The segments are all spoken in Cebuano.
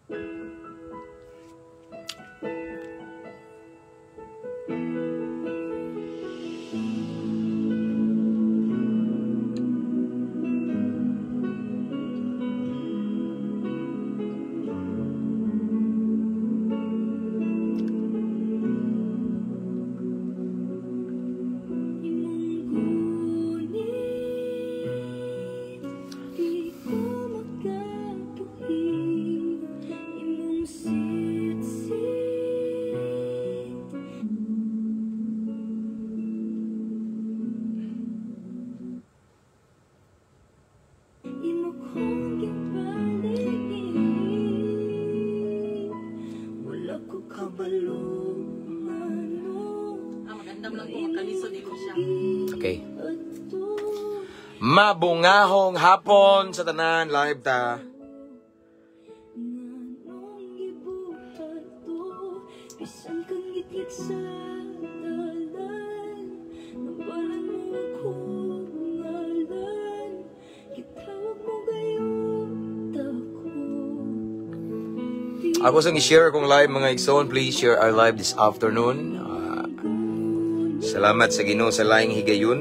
Imong gunit, di ko makabuhi. Imong sitsit. Imo kong gipaligid. Wala ko kabalo ngano. Ah, magandam lang ko magkalisod imo siya. Okay. Mabungahong hapon sa tanan, live ta. Nganong gibuhat to, bisan kang ngitngit sa dalan, nabalan mo akong ngalan, gitawag mo gayud ako. Di Ako sang i-share akong live, mga igsoon. Please share our live this afternoon. Salamat sa Ginoo sa laing higayon.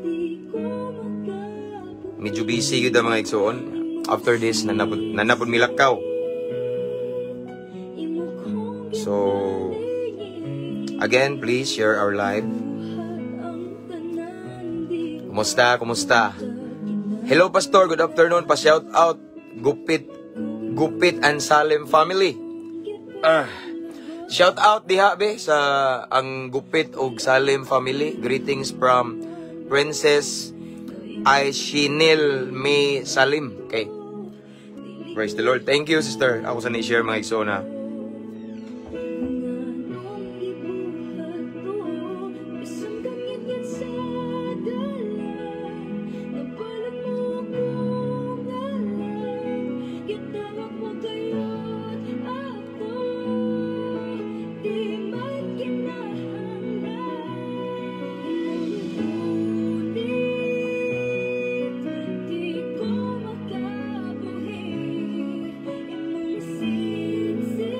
Di ko makabuhi. Medyo busy gyud ang mga igsoon. After this, nanapod milakaw. Imo kong So, again, please share our live. gibuhat ang tanan, di Kumusta? Kumusta? Hello, Pastor. Good afternoon. Pa-shout out Gupit and Salim family. Shout out diha be sa ang Gupit ug Salim family. Greetings from Princess Aishinil May Salim. Okay. Praise the Lord. Thank you, sister. Ako sa ni-share, mga igsoon, ha. Nganong gibuhat to, bisan kang ngitngit sa dalan, nabalan mo akong ngalan, gitawag mo gayud ako. Di man kinahanglan. Imong gunit, di ko makabuhi. Imong sitsit,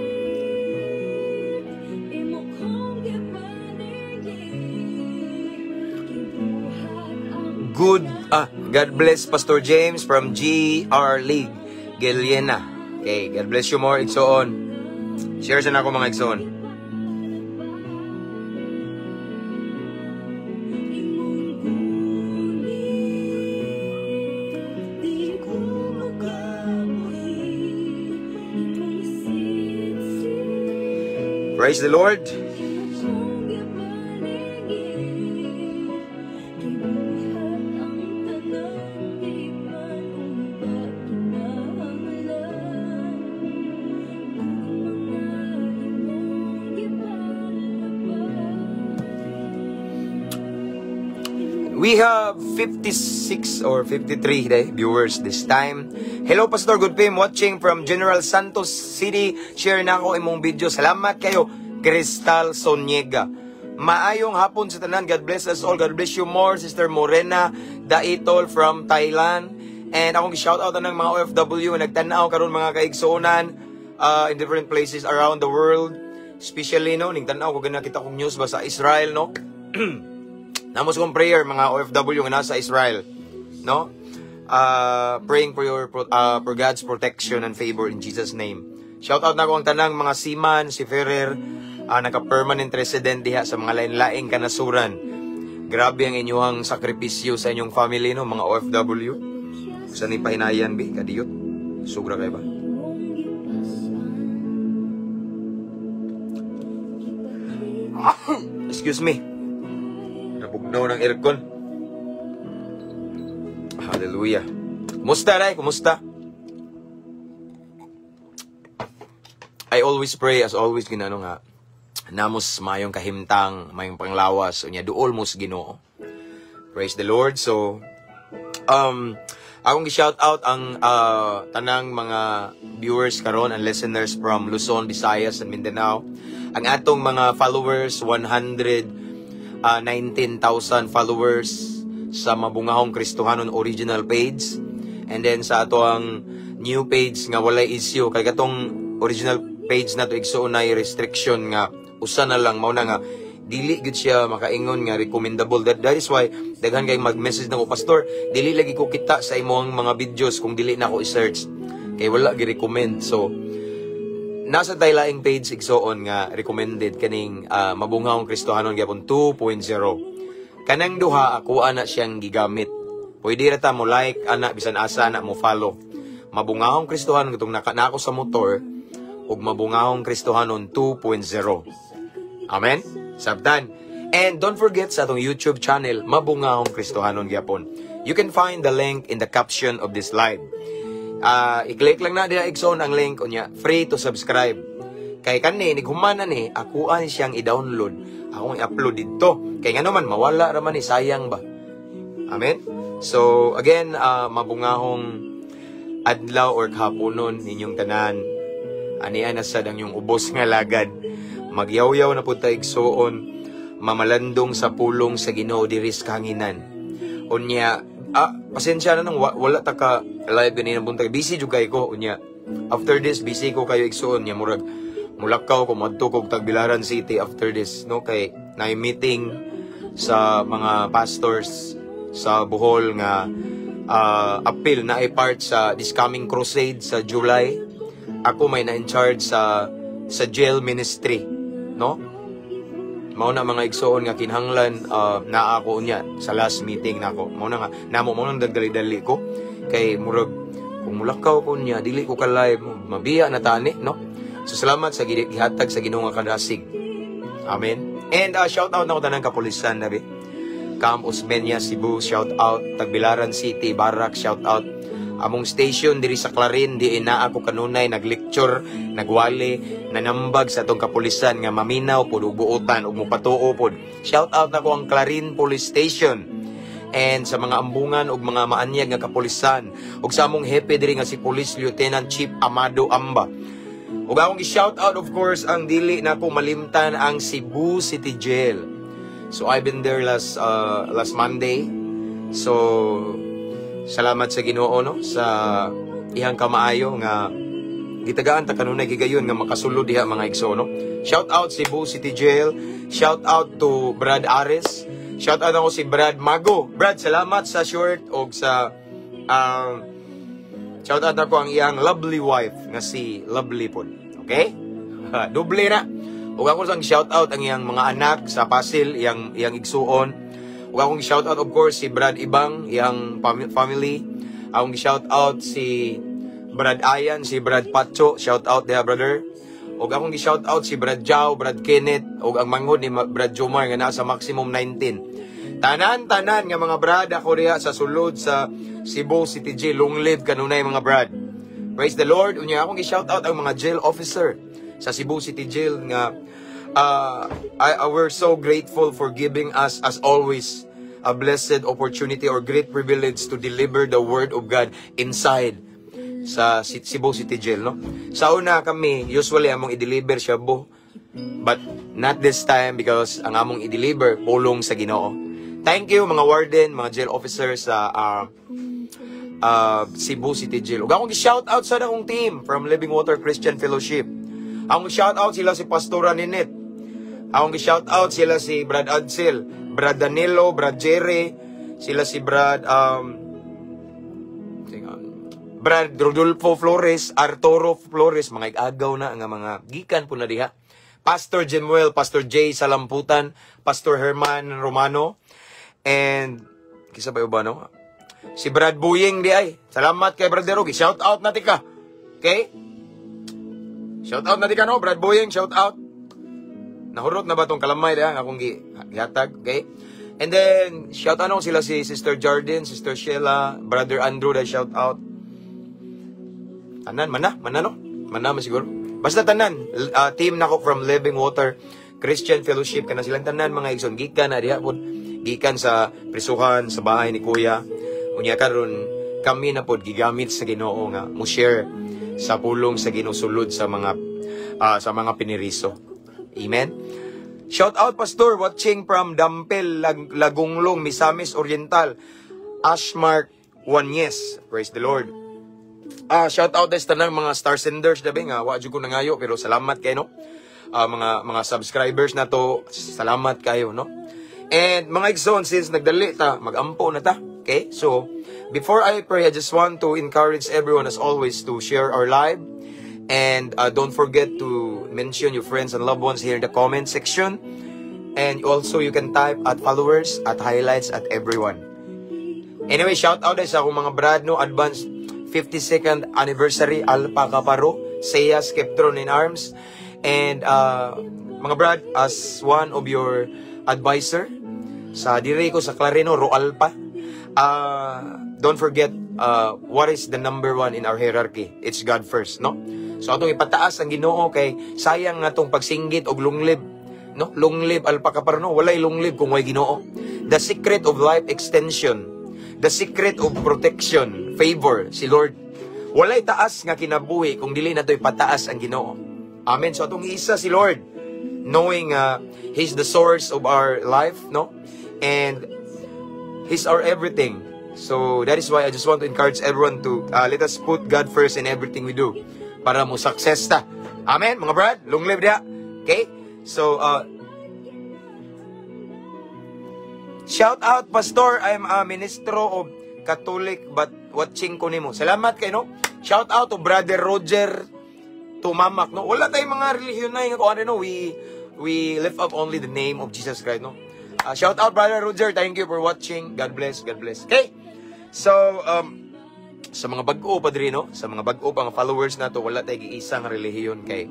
imo kong gipaligid. Gibuhat ang Good, God bless Pastor James from GR League, Geliena. Okay, God bless you more, igsoon. Share sa nako, mga igsoon. Imong gunit, di ko makabuhi. Imong sitsit, Praise the Lord. imo kong gipaligid. Gibuhat ang tanan, di man unta kinahanglan. Kung mga imong gipalabas. We have 56 or 53 viewers this time. Hello, Pastor, good PM, watching from General Santos City. Share na ako imong video. Salamat kayo, Crystal Soniega. Maayong hapon sa tanan. God bless us all. God bless you more, Sister Morena Daitol from Thailand. And akong shout out ng mga OFW na nagtan-aw karon, mga kaigsuonan, in different places around the world. Especially, no, ning tan-aw ko gana kita kong news ba sa Israel, no. Namos kong prayer mga OFW nga nasa Israel, no? Praying for God's protection and favor in Jesus' name. Shout out na ko ang tanang mga seaman, seafarer, naka-permanent resident diha sa mga lain-laing kanasuran. Grabe ang inyong sakripisyo sa inyong family, no, mga OFW. Sa ni pahinayan bi kadiyot. Sugra kay ba? Imong gipasan. Gipakita Excuse me. Nabugnaw ng aircon. Hallelujah. Kumusta, Ray? Kumusta? I always pray, as always, ginano nga, namos mayong kahimtang, mayong panglawas, unya duol mos Ginoo. Praise the Lord. So, akong gi-shout out ang tanang mga viewers karon and listeners from Luzon, Visayas, and Mindanao. Ang atong mga followers, 119,000 followers sa Mabungahong Kristohanon original page. And then sa ato ang new page nga walay issue kay katong original page na to, igsuon, na restriction nga usa na lang. Mao na nga dili gud siya makaingon nga recommendable. That is why daghan kay mag-message nako, "Pastor, dili lagi ko kita sa imong mga videos kung dili na ako i-search kay wala gi-recommend." So nasa tay laing page, igsoon, nga recommended, kaning Mabungahong Kristohanon gyapon 2.0. Kanang duha, ako ana siyang gigamit. Pwede ra ta mo like ana, bisan asa na mo follow. Mabungahong Kristohanon katong naka na ako sa motor ug Mabungahong Kristohanon 2.0. Amen? Sabtan. And don't forget sa atong YouTube channel, Mabungahong Kristohanon gyapon. You can find the link in the caption of this live. I-click lang na diha, igsoon, ang link unya free to subscribe. Kay kani nighuman na ni, ako ani siyang i-download, akong i-upload didto. Kay ngano man mawala ra man ni, sayang ba? Amen. So again, mabungahong adlaw or kahaponon ninyong tanan. Ania na sad ang yung ubos nga lagad. Magyawyaw na pud ta, igsuon, mamalandong sa pulong sa Ginoo diri sa kahanginan. Unya, pasensya na nang wala ta ka live ganina buntag. Busy jud kay ko unya. After this, busy ko kayo, igsuon nya, murag mulakaw ko, moadto kog Tagbilaran City after this, no, kay na meeting sa mga pastors sa Bohol nga appeal na ay part sa this coming crusade sa July. Ako may na in charge sa jail ministry, no? Mao na, mga igsoon, nga kinahanglan naa ako unya sa last meeting nako. Mao na nga namo mo nang dagdali-dali ko kay murag kung mulakaw ko niya, dili ko ka live, mabiya na tani, no? So salamat sa gihatag sa Ginoo nga kadasig. Amen. And shout out na ko tanang kapulisan nabi. Camp Osmeña Cebu, shout out. Tagbilaran City Barrack, shout out. Among station diri sa Clarin, di na ako kanunay naglecture, nagwali, nanambag sa atong kapulisan nga maminaw pod ug buotan ug mopatuo pod. Shout out nako ang Clarin Police Station and sa mga ambungan ug mga maanyag nga kapulisan ug sa among hepe diri nga si Police Lieutenant Chief Amado Amba. Ug akong i-shout out, of course, ang dili nako malimtan, ang Cebu City Jail. So I've been there last Monday. So salamat sa Ginoo, no, sa iyang kamaayo nga gitagaan ta kanunay gigayon nga makasulod diha, mga igsoon, no. Shout out Cebu City Jail. Shout out to Brad Ares. Shout out ako si Brad Mago. Brad, salamat sa short og sa shout out ako ang iyang lovely wife nga si Lovely pod. Okay? Doble na. Ug ako sang shout out ang iyang mga anak sa Pasil, iyang iyang igsuon. Ug akong shout out, of course, si Brad Ibang, iyang family. Akong shout out si Brad Ayan, si Brad Pacho, shout out diha, brother. Ug akong gi-shout out si Brad Jao, Brad Kenneth, ug ang manghod ni Brad Jomar nga nasa Maximum 19. Tanan-tanan nga mga brad ako diha sa sulod sa Cebu City Jail, long live kanunay, mga brad. Praise the Lord. Unya akong gi-shout out ang mga jail officer sa Cebu City Jail nga we're so grateful for giving us, as always, a blessed opportunity or great privilege to deliver the word of God inside sa Cebu City Jail, no? Sa una kami, usually among i-deliver shabu. But not this time because ang among i-deliver, pulong sa Ginoo. Thank you, mga warden, mga jail officers sa Cebu City Jail. Ug akong shout out sa akong team from Living Water Christian Fellowship. Akong shout out sila si Pastora Ninit. Akong shout out sila si Brad Adsel, Brad Danilo, Brad Jerry, sila si Brad Rodolfo Flores, Arturo Flores, mga igagaw na nga mga gikan po na diha. Pastor Jemuel, Pastor Jay Salamputan, Pastor Herman Romano, and kisa ba ba, no? Si Brad Buying di ay. Salamat kay Brad Derogi. Shout out na tika. Okay? Shout out na tika, no, Brad Buying, shout out. Nahurot na ba tong kalamay diha nga akong gihatag, okay? And then shout out sila si Sister Jardin, Sister Sheila, Brother Andrew da, shout out. Tanan mana, mana, no? Mana man siguro. Basta tanan, team nako from Living Water Christian Fellowship, kana silang tanan, mga igsoon, gikan na diha pod, gikan sa prisuhan sa bahay ni Kuya. Unya karon kami na pod gigamit sa Ginoo nga mo share sa pulong sa Ginoo sulod sa mga piniriso. Amen. Shout out, Pastor, watching from Dampel, Lagonglong, Misamis Oriental. Ashmark Wanyes. Praise the Lord. Shout out sa tanang mga star senders dabi nga wa jud ko nangayo, pero salamat kayo, no. Mga subscribers na to, salamat kayo, no. And mga igsoon, since nagdali ta, magampo na ta. Okay? So, before I pray, I just want to encourage everyone as always to share our live and don't forget to mention your friends and loved ones here in the comment section. And also you can type @followers, @highlights, @everyone. Anyway, shout out sa akong mga brad, no, advance 52nd anniversary Alpha Kaparo, Seiya Skeptron in Arms. And mga brad, as one of your advisor sa dire ko sa Clarino Ro Alpha, don't forget what is the number one in our hierarchy. It's God first, no? So atong ipataas ang Ginoo kay sayang nga tong pagsinggit og long live, no? Long live Alpha Kaparo, no? Walay long live kung way Ginoo. The secret of life extension, the secret of protection, favor, si Lord. Walay taas nga kinabuhi kung dili nato ipataas ang Ginoo. Amen. So atong isa si Lord, knowing He's the source of our life, no? And He's our everything. So that is why I just want to encourage everyone to let us put God first in everything we do para mo success ta. Amen, mga brad. Long live diha. Okay? So shout out, Pastor, I'm a ministro of Catholic but watching ko nimo. Salamat kay, no. Shout out to Brother Roger Tumamak, no. Wala tayong mga relihiyon na yung ano, no. We lift up only the name of Jesus Christ, no. Shout out, Brother Roger, thank you for watching. God bless, God bless. Okay? So sa mga bag-o pa diri, no, sa mga bag-o pa nga followers nato, wala tay giisang relihiyon kay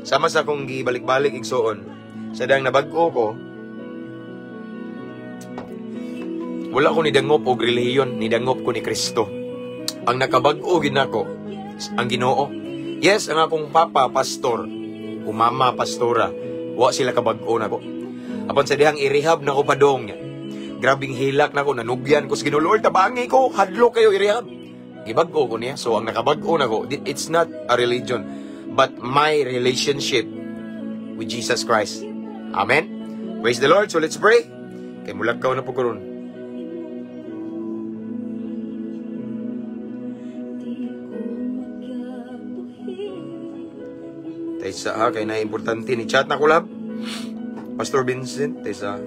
sama sa akong gibalik-balik, igsuon. Sa dang nabag-o ko, wala ko nidangop og relihiyon, nidangop ko ni Kristo. Ang nakabag-o gid nako ang Ginoo. Yes, ang akong papa pastor, o mama pastora, wa sila kabag-o nako. Apan sa dihang i-rehab nako padong, grabing hilak nako, nanugyan ko sa Ginoo, "Lord, tabangi ko, hadlo kayo i-rehab." Gibag-o ko niya. So ang nakabag-o nako, it's not a religion, but my relationship with Jesus Christ. Amen. Praise the Lord. So let's pray. Kay mulakaw na po karon. Di ko magkabuhi. Taysa ha, kay na importante ni chat na ko lab. Pastor Vincent, taysa.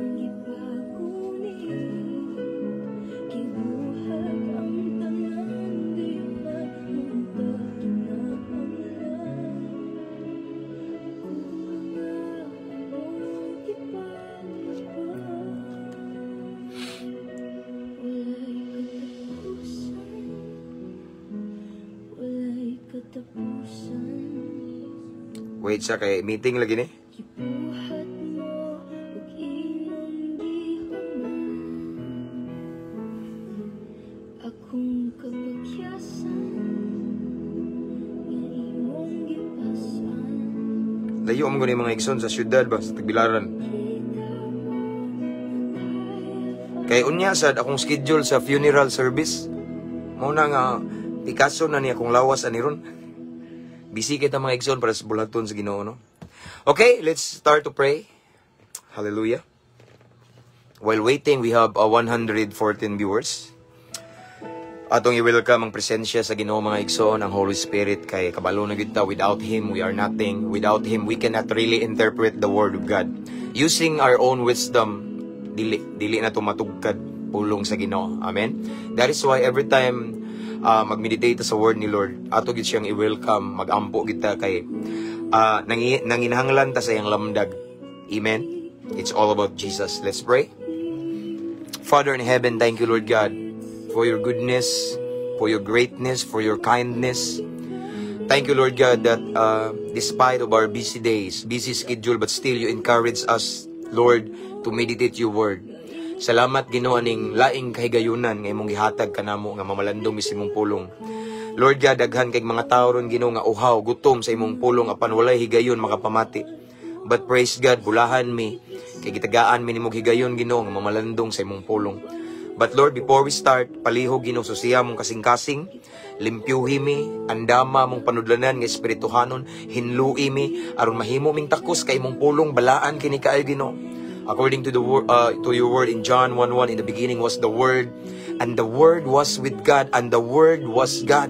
Gibuhat ang tanan di maunta kinahanglan. Kulang imong gipaglaban. Walay katapusan. Walay katapusan. Wait sa kay meeting lagi ni. Gibuhat mo ug imong gihuman akong kapagyasan nga imong gipasan. Layo mo gani, mga igsoon, sa syudad ba, sa Tagbilaran. Kita mo kaya Kay unya sad akong schedule sa funeral service. Mao na nga Picasso na niya akong lawas ani ron. Busy kita, mga igsoon, para sa bulaton sa Ginoo, no. Okay, let's start to pray. Hallelujah. While waiting, we have 114 viewers. Atong i-welcome ang presensya sa Ginoo, mga igsoon, ang Holy Spirit, kay kabalo na gyud ta, without Him we are nothing. Without Him we cannot really interpret the word of God. Using our own wisdom, dili dili na matugkad pulong sa Ginoo. Amen. That is why every time mag-meditate sa word ni Lord, ato gid siyang i-welcome, mag-ampo gid ta kay nanginahanglan ta sa iyang lamdag. Amen. It's all about Jesus. Let's pray. Father in heaven, thank you, Lord God, for your goodness, for your greatness, for your kindness. Thank you, Lord God, that despite of our busy days, busy schedule, but still you encourage us, Lord, to meditate your word. Salamat, Ginoo, aning laing kahigayunan nga imong gihatag kanamo nga mamalandong mi sa imong pulong. Lord God, daghan kay mga tao ron, Ginoo, nga uhaw, gutom sa imong pulong apan walay higayon makapamati. But praise God, bulahan mi kay gitagaan mi nimong higayon, Ginoo, nga mamalandong sa imong pulong. But Lord, before we start, palihog, Ginoo, susiha mong kasing-kasing, limpyuhi mi, andama mong panudlanan nga espirituhanon, hinlui mi aron mahimo ming takos kay imong pulong balaan kini kaayo, Ginoo. According to your word in John 1:1, in the beginning was the Word, and the Word was with God, and the Word was God.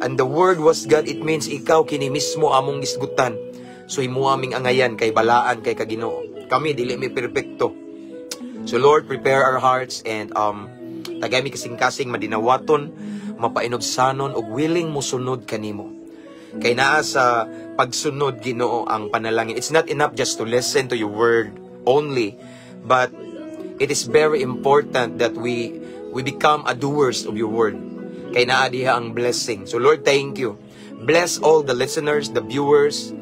And the Word was God, it means ikaw kini mismo among gisgutan. So imo aming angayan kay balaan kay ka, Ginoo. Kami dili mi perpekto. So Lord, prepare our hearts and tagay mi kasing-kasing madinawaton, mapainubsanon ug willing mosunod kanimo. Kay naa sa pagsunod, Ginoo, ang panalangin. It's not enough just to listen to your word only, but it is very important that we become a doers of your word. Kay naa diha ang blessing. So Lord, thank you. Bless all the listeners, the viewers,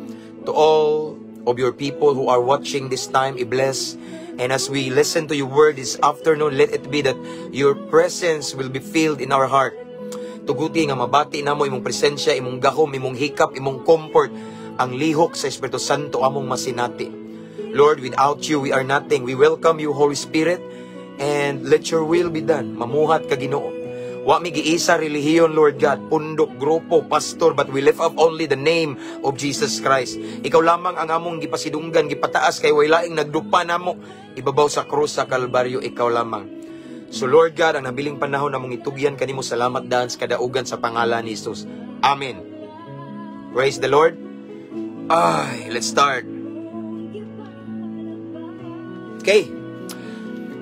to all of your people who are watching this time, i-bless. And as we listen to your word this afternoon, let it be that your presence will be filled in our heart. Tuguti nga mabati namo imong presensya, imong gahom, imong hikap, imong comfort, ang lihok sa Espiritu Santo among masinati. Lord, without you, we are nothing. We welcome you, Holy Spirit, and let your will be done. Mamuhat ka, Ginoo. Wa mi giisa relihiyon, Lord God, pundok, grupo, pastor, but we lift up only the name of Jesus Christ. Ikaw lamang ang among gipasidunggan, gipataas, kay way laing nagdupa namo ibabaw sa krus sa Kalbaryo, ikaw lamang. So Lord God, ang nabiling panahon namong itugyan kanimo. Salamat daan sa kadaugan sa pangalan ni Jesus. Amen. Praise the Lord. Ay, let's start. Okay.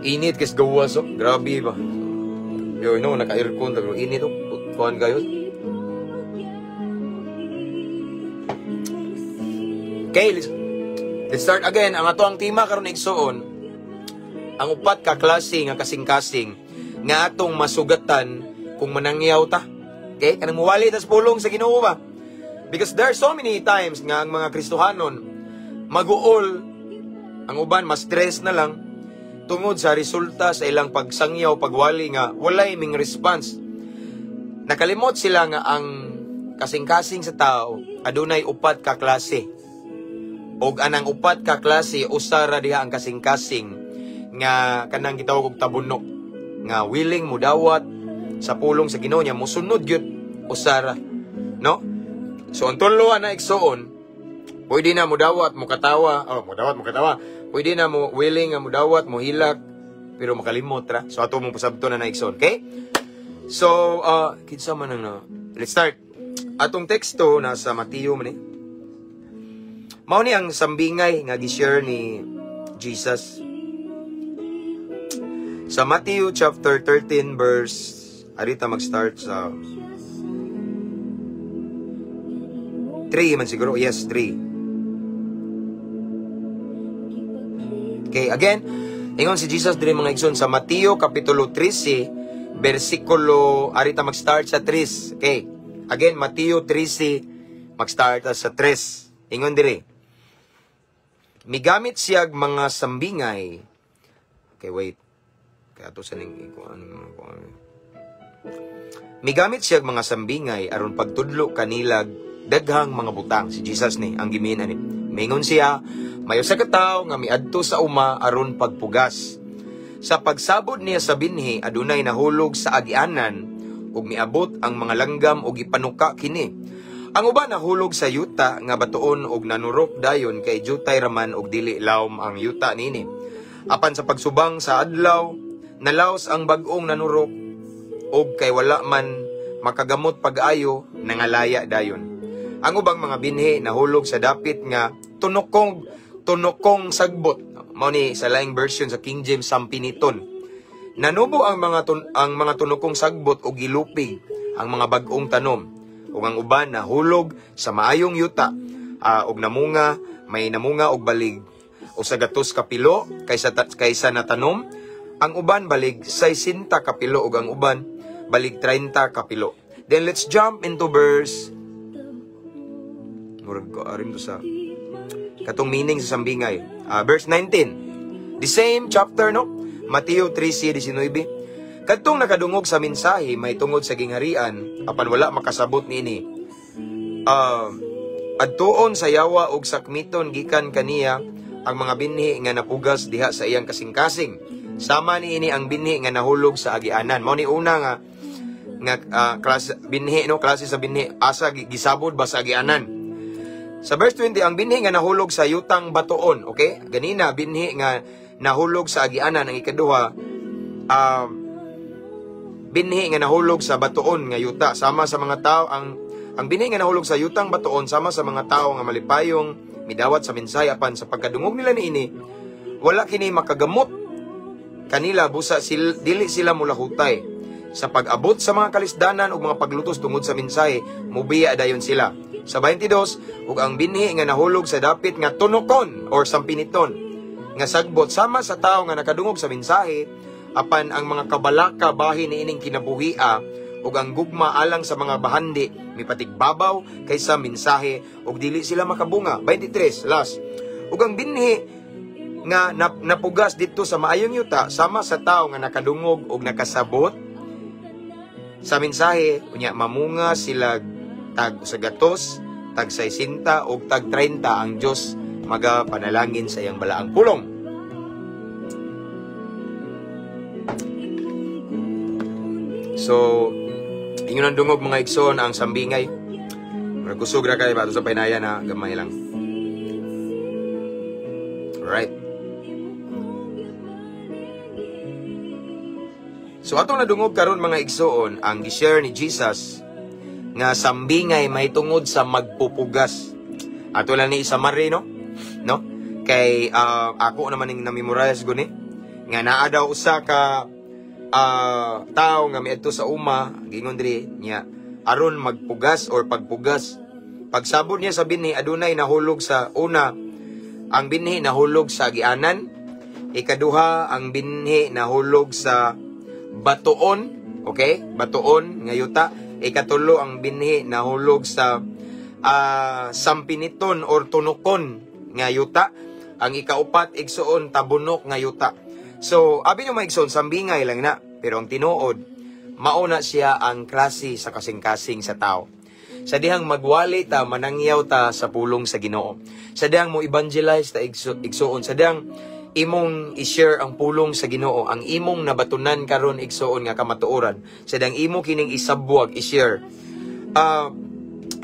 Init kas gawas oh. Grabe ba? Yo, no, naka-aircon pero init oh. Kuan kayo. Okay, let's start again. Ang ato ang tema karon, igsuon, ang upat ka klase nga kasing-kasing nga atong masugatan kung manangyaw ta. Okay? Kanang muwali tas pulong sa Ginoo ba? Because there are so many times nga ang mga Kristohanon maguol, ang uban mas stress na lang tungod sa resulta sa ilang pagsangyaw, pagwali nga walay ming response. Nakalimot sila nga ang kasing-kasing sa tao adunay upat ka klase. Og anang upat ka klase, usa ra diha ang kasing-kasing nga kanang gitawag og tabunok nga willing mudawat sa pulong sa Ginoo niya, mosunod gyud, usa ra, no? So ang tulo na, igsuon, pwede na mudawat, mukatawa, oh, mudawat, mukatawa, pwede na mo willing nga mudawat, mohilak, pero makalimot ra. So ato mong pasabto na, igsoon, okay? So kinsa man ang na, let's start. Atong teksto nasa Mateo man eh. Mao ni ang sambingay nga gi-share ni Jesus sa Matthew chapter 13 verse, arita mag-start sa 3 man siguro. Yes, 3. Okay, again, ingon si Jesus diri, mga igsoon, sa Mateo kapitulo 13 bersikulo, arita mag-start sa 3. Okay. Again, Mateo 13, mag-start sa 3. Ingon diri. Migamit siyag mga sambingay. Okay, wait. Kaya to sa ning ikuan. Migamit siyag mga sambingay aron pagtudlo kanilag daghang mga butang. Si Jesus ni ang gimiin ani. Mingon siya, may usa ka tawo nga miadto sa uma aron pagpugas. Sa pagsabod niya sa binhi, adunay nahulog sa agianan ug miabot ang mga langgam ug gipanuka kini. Ang uban nahulog sa yuta nga batuon ug nanurok dayon kay jutay raman ug dili lawom ang yuta niini. Apan sa pagsubang sa adlaw, nalaos ang bag-ong nanurok ug kay wala man makagamot pag-ayo, nangalaya dayon. Ang ubang mga binhi nahulog sa dapit nga tunokong tunokong sagbot. Mao ni sa laing version sa King James, sampiniton. Nanubo ang mga tunokong sagbot ug gilupig ang mga bag-ong tanom. Ug ang uban nahulog sa maayong yuta ug namunga, may namunga og balig 100 kapilo kaysa natanom. Ang uban balig 60 kapilo ug ang uban balig 30 kapilo. Then let's jump into verse, murag ko arim to sa katong meaning sa sambingay. Verse 19. The same chapter, no? Mateo 13:19. Kadtong nakadungog sa mensahe may tungod sa gingharian apan wala makasabot niini, adtuon sa yawa og sakmiton gikan kaniya ang mga binhi nga napugas diha sa iyang kasing-kasing. Sama niini ang binhi nga nahulog sa agianan. Mao ni una nga nga klase binhi, no, klase sa binhi asa gisabod ba sa agianan. Sa verse 20, ang binhi nga nahulog sa yutang batuon, okay? Ganina binhi nga nahulog sa agianan, ang ikaduha binhi nga nahulog sa batuon nga yuta. Sama sa mga tao ang Ang binhi nga nahulog sa yutang batuon sama sa mga tawo nga malipayong midawat sa mensahe, apan sa pagkadungog nila niini, wala kini makagamot kanila busa dili sila mulahutay. Sa pag-abot sa mga kalisdanan ug mga paglutos tungod sa mensahe, mubiya dayon sila. Sa 22, ug ang binhi nga nahulog sa dapit nga tunokon or sampiniton nga sagbot sama sa tawo nga nakadungog sa mensahe, apan ang mga kabalaka bahin niining kinabuhia ug ang gugma alang sa mga bahandi mipatigbabaw kaysa mensahe ug dili sila makabunga. 23 last, ug ang binhi nga napugas didto sa maayong yuta sama sa tawo nga nakadungog ug nakasabot sa mensahe, unya mamunga sila tag 100, tag 60 ug tag 30. Ang Dios magapanalangin sa iyang balaang pulong. So, ingon ang dungog, mga igsoon, ang sambingay. Murag kusog ra kay bato sa painaya na gamay lang. Alright. So atong nadungog karon, mga igsoon, ang gi-share ni Jesus nga sambingay mahitungod sa magpupugas. Ato lang ni summary, no? No? Kay ako naman ning na-memorize guni nga naa daw usa ka tao nga miadto sa uma, gingon diri niya aron magpugas or pagpugas. Pagsabot niya sa binhi, adunay nahulog sa una, ang binhi nahulog sa agianan. Ikaduha, ang binhi nahulog sa batuon, okay? Batuon nga yuta. Ikatulo, ang binhi nahulog sa sampiniton or tunukon nga yuta. Ang ikaupat, igsuon, tabunok nga yuta. So, abi nyo mga igsuon, sambingay lang na. Pero ang tinuod, mauna siya ang klase sa kasing-kasing sa tao. Sa dihang magwali ta, manangyaw ta sa pulong sa Ginoo. Sa dihang mo evangelize ta, igsuon. Sa dihang imong i-share ang pulong sa Ginoo, ang imong nabatunan karon, igsuon, nga kamatuoran. Sa dihang imo kining isabwag, i-share.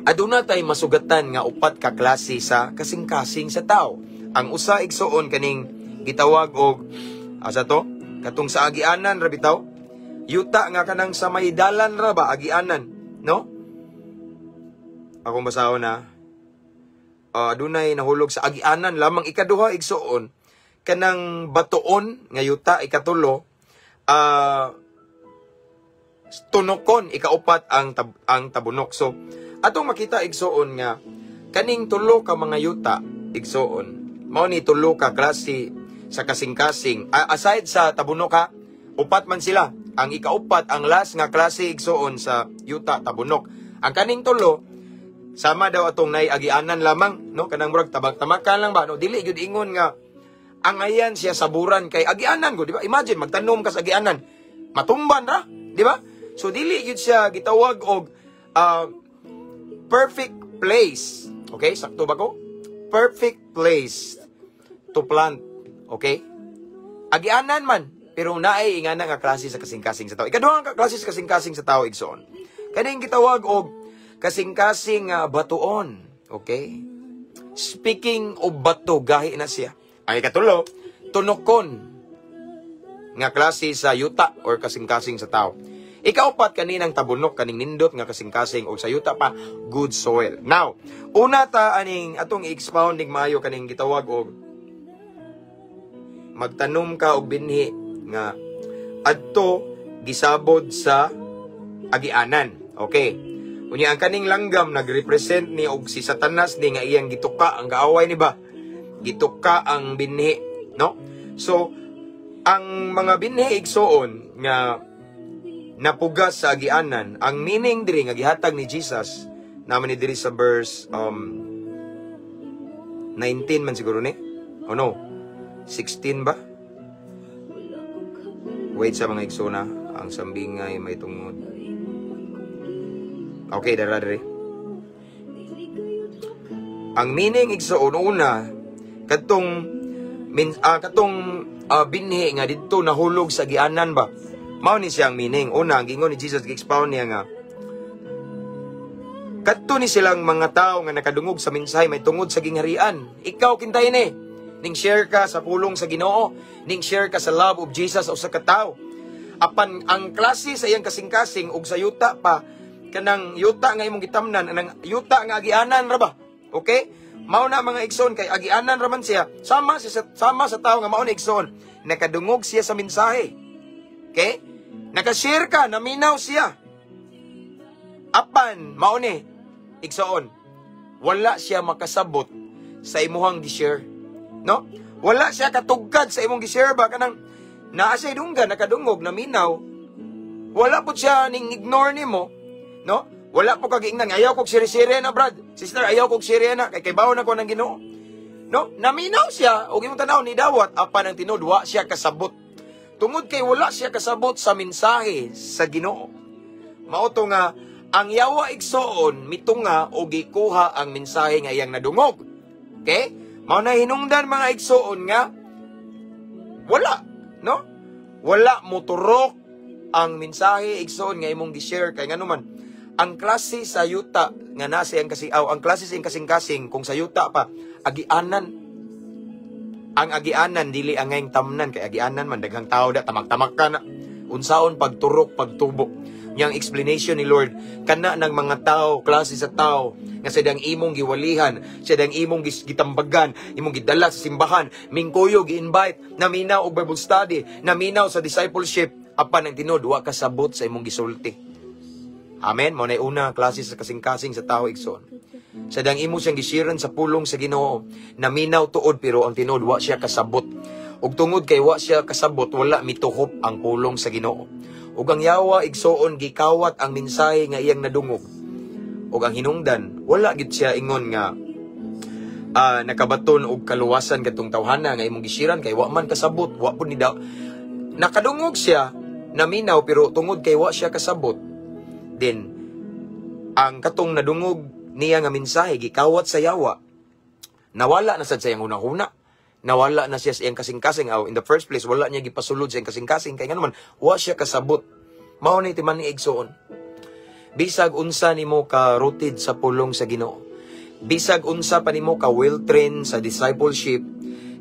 Aduna tay masugatan nga upat ka klase sa kasing-kasing sa tao. Ang usa, igsuon, kaning gitawag og asa to? Katong sa agianan ra bitaw. Yuta nga kanang sa may dalan ra ba, agianan, no? Akong basahon na. Adunay nahulog sa agianan lamang. Ikaduha, igsuon, kanang batuon nga yuta. Ikatulo, tunokon. Ikaupat, ang tabunok. So, atong makita, igsuon, nga kaning tulo ka mga yuta, igsuon, mao ni tulo ka klase sa kasing-kasing. Aside sa tabunok ha, upat man sila. Ang ikaupat, ang last nga klase, igsuon, sa yuta, tabunok. Ang kaning tulo, sama daw atong naiagianan lamang, no? Kanang murag tabang-tamakan lang ba, no? Dili gyud ingon nga angayan siya saburan kay agianan go, di ba? Imagine magtanom ka sa agianan, matumban ra, di ba? So dili gyud siya gitawag og perfect place. Okay, sakto ba ko? Perfect place to plant. Okay? Agianan man, pero naay ingana nga klase sa kasing-kasing sa tao. Ikaduha nga klase sa kasing-kasing sa tao, igsoon, kaning gitawag og kasing-kasing batuon. Okay? Speaking of bato, gahi na siya. Ang ikatulo, tunokon nga klase sa yuta or kasing-kasing sa tao. Ikaupat, kaninang tabunok, kaning nindot nga kasing-kasing o sa yuta pa, good soil. Now, una ta aning atong i-expounding maayo kaning gitawag og magtanom ka og binhi nga adto gisabod sa agianan. Okay. Unya ang kaning langgam nagrepresent ni og si Satanas ni nga iyang gituka ang kaaway ni ba? Gituka ang binhi, no? So, ang mga binhi, igsuon, nga napugas sa agianan, ang meaning diri nga gihatag ni Jesus naman ni diri sa verse 19 man siguro ni. Oh no, 16 ba? Wait sa mga igsuna, ang sambingay may tungod. Okay, dara diri. Ang meaning, igsuon, una katong binhi nga didto nahulog sa agianan ba. Mao ni siyang meaning. Una, ang gingon ni Jesus, gi-expound niya nga kadto ni silang mga tao nga nakadungog sa mensahe may tungod sa gingharian. Ikaw kintay ni ning share ka sa pulong sa Ginoo, ning share ka sa love of Jesus o sa katawo. Apan ang klase sa iyang kasing-kasing ug sa yuta pa Kanang yuta nga imong gitamnan, anang yuta nga agianan ra ba? Okay? Mao na, mga igsoon, kay agianan ra man siya. Sama sa tao nga mao ni, igsoon. Nakadungog siya sa mensahe. Okay? Nakashare ka, naminaw siya. Apan mao ni, igsoon, wala siya makasabot sa imuhang gi-share. No? Wala siya katugkad sa imong gi-share ba, kanang naa siya dunggan, nakadungog, naminaw. Wala po siya ning ignore nimo, no? Wala po kag ingnan, "Ayaw kog share-share na, brad. Sister, ayaw kog share na kay kaybaw na ko ng Ginoo." No? Naminaw siya og imong tanaw ni dawat, apan ang tinuod, wa siya kasabot. Tungod kay wala siya kasabot sa mensahe sa Ginoo. Mao to nga ang yawa, igsoon, mitunga o gikuha ang mensahe nga iyang nadungog. Okay? Mao na hinungdan, mga igsoon, nga wala, no? Wala moturok ang mensahe, igsoon, nga imong gi-share kay ngano man ang klase sa yuta nga nasa iyang kasiaw, ang klase sa iyang kasing-kasing, kung sa yuta pa agianan, ang agianan dili angayng tamnan kay agianan man, daghang tao da, tamak-tamak ka na, unsaon pagturok, pagtubo niyang explanation ni Lord kana ng mga tao, klase sa tao nga sa dang imong giwalihan, sa dang imong gitambagan, imong gidala sa simbahan, mingkuyo, gi-invite, naminaw og Bible study, naminaw sa discipleship, apan ang tinuod, wa kasabot sa imong gisulti. Amen. Mao na una klase sa kasing-kasing sa tao, igsoon. Sa dang imo siyang gishiran sa pulong sa Ginoo, naminaw tuod, pero ang tinuod, wa siya kasabot. Ug tungod kay wa siya kasabot, wala mituhop ang pulong sa Ginoo. Ug ang yawa, igsoon, gikawat ang mensahe nga iyang nadungog. Ug ang hinungdan, wala gid siya ingon nga nakabaton og kaluwasan kadtong tawhana nga imong gishiran kay wa man kasabot, wa pud ni daw. Nakadungog siya, naminaw, pero tungod kay wa siya kasabot, then ang katong nadungog niya nga mensahe gikawat sa yawa, nawala na sad sa iyang hunahuna, nawala na siya sa iyang kasing-kasing. Aw, in the first place, wala niya gipasulod sa iyang kasing-kasing kay ngano man wa siya kasabot. Mao ni timan ni, igsoon, bisag unsa nimo ka rooted sa pulong sa Ginoo, bisag unsa pa nimo ka well trained sa discipleship,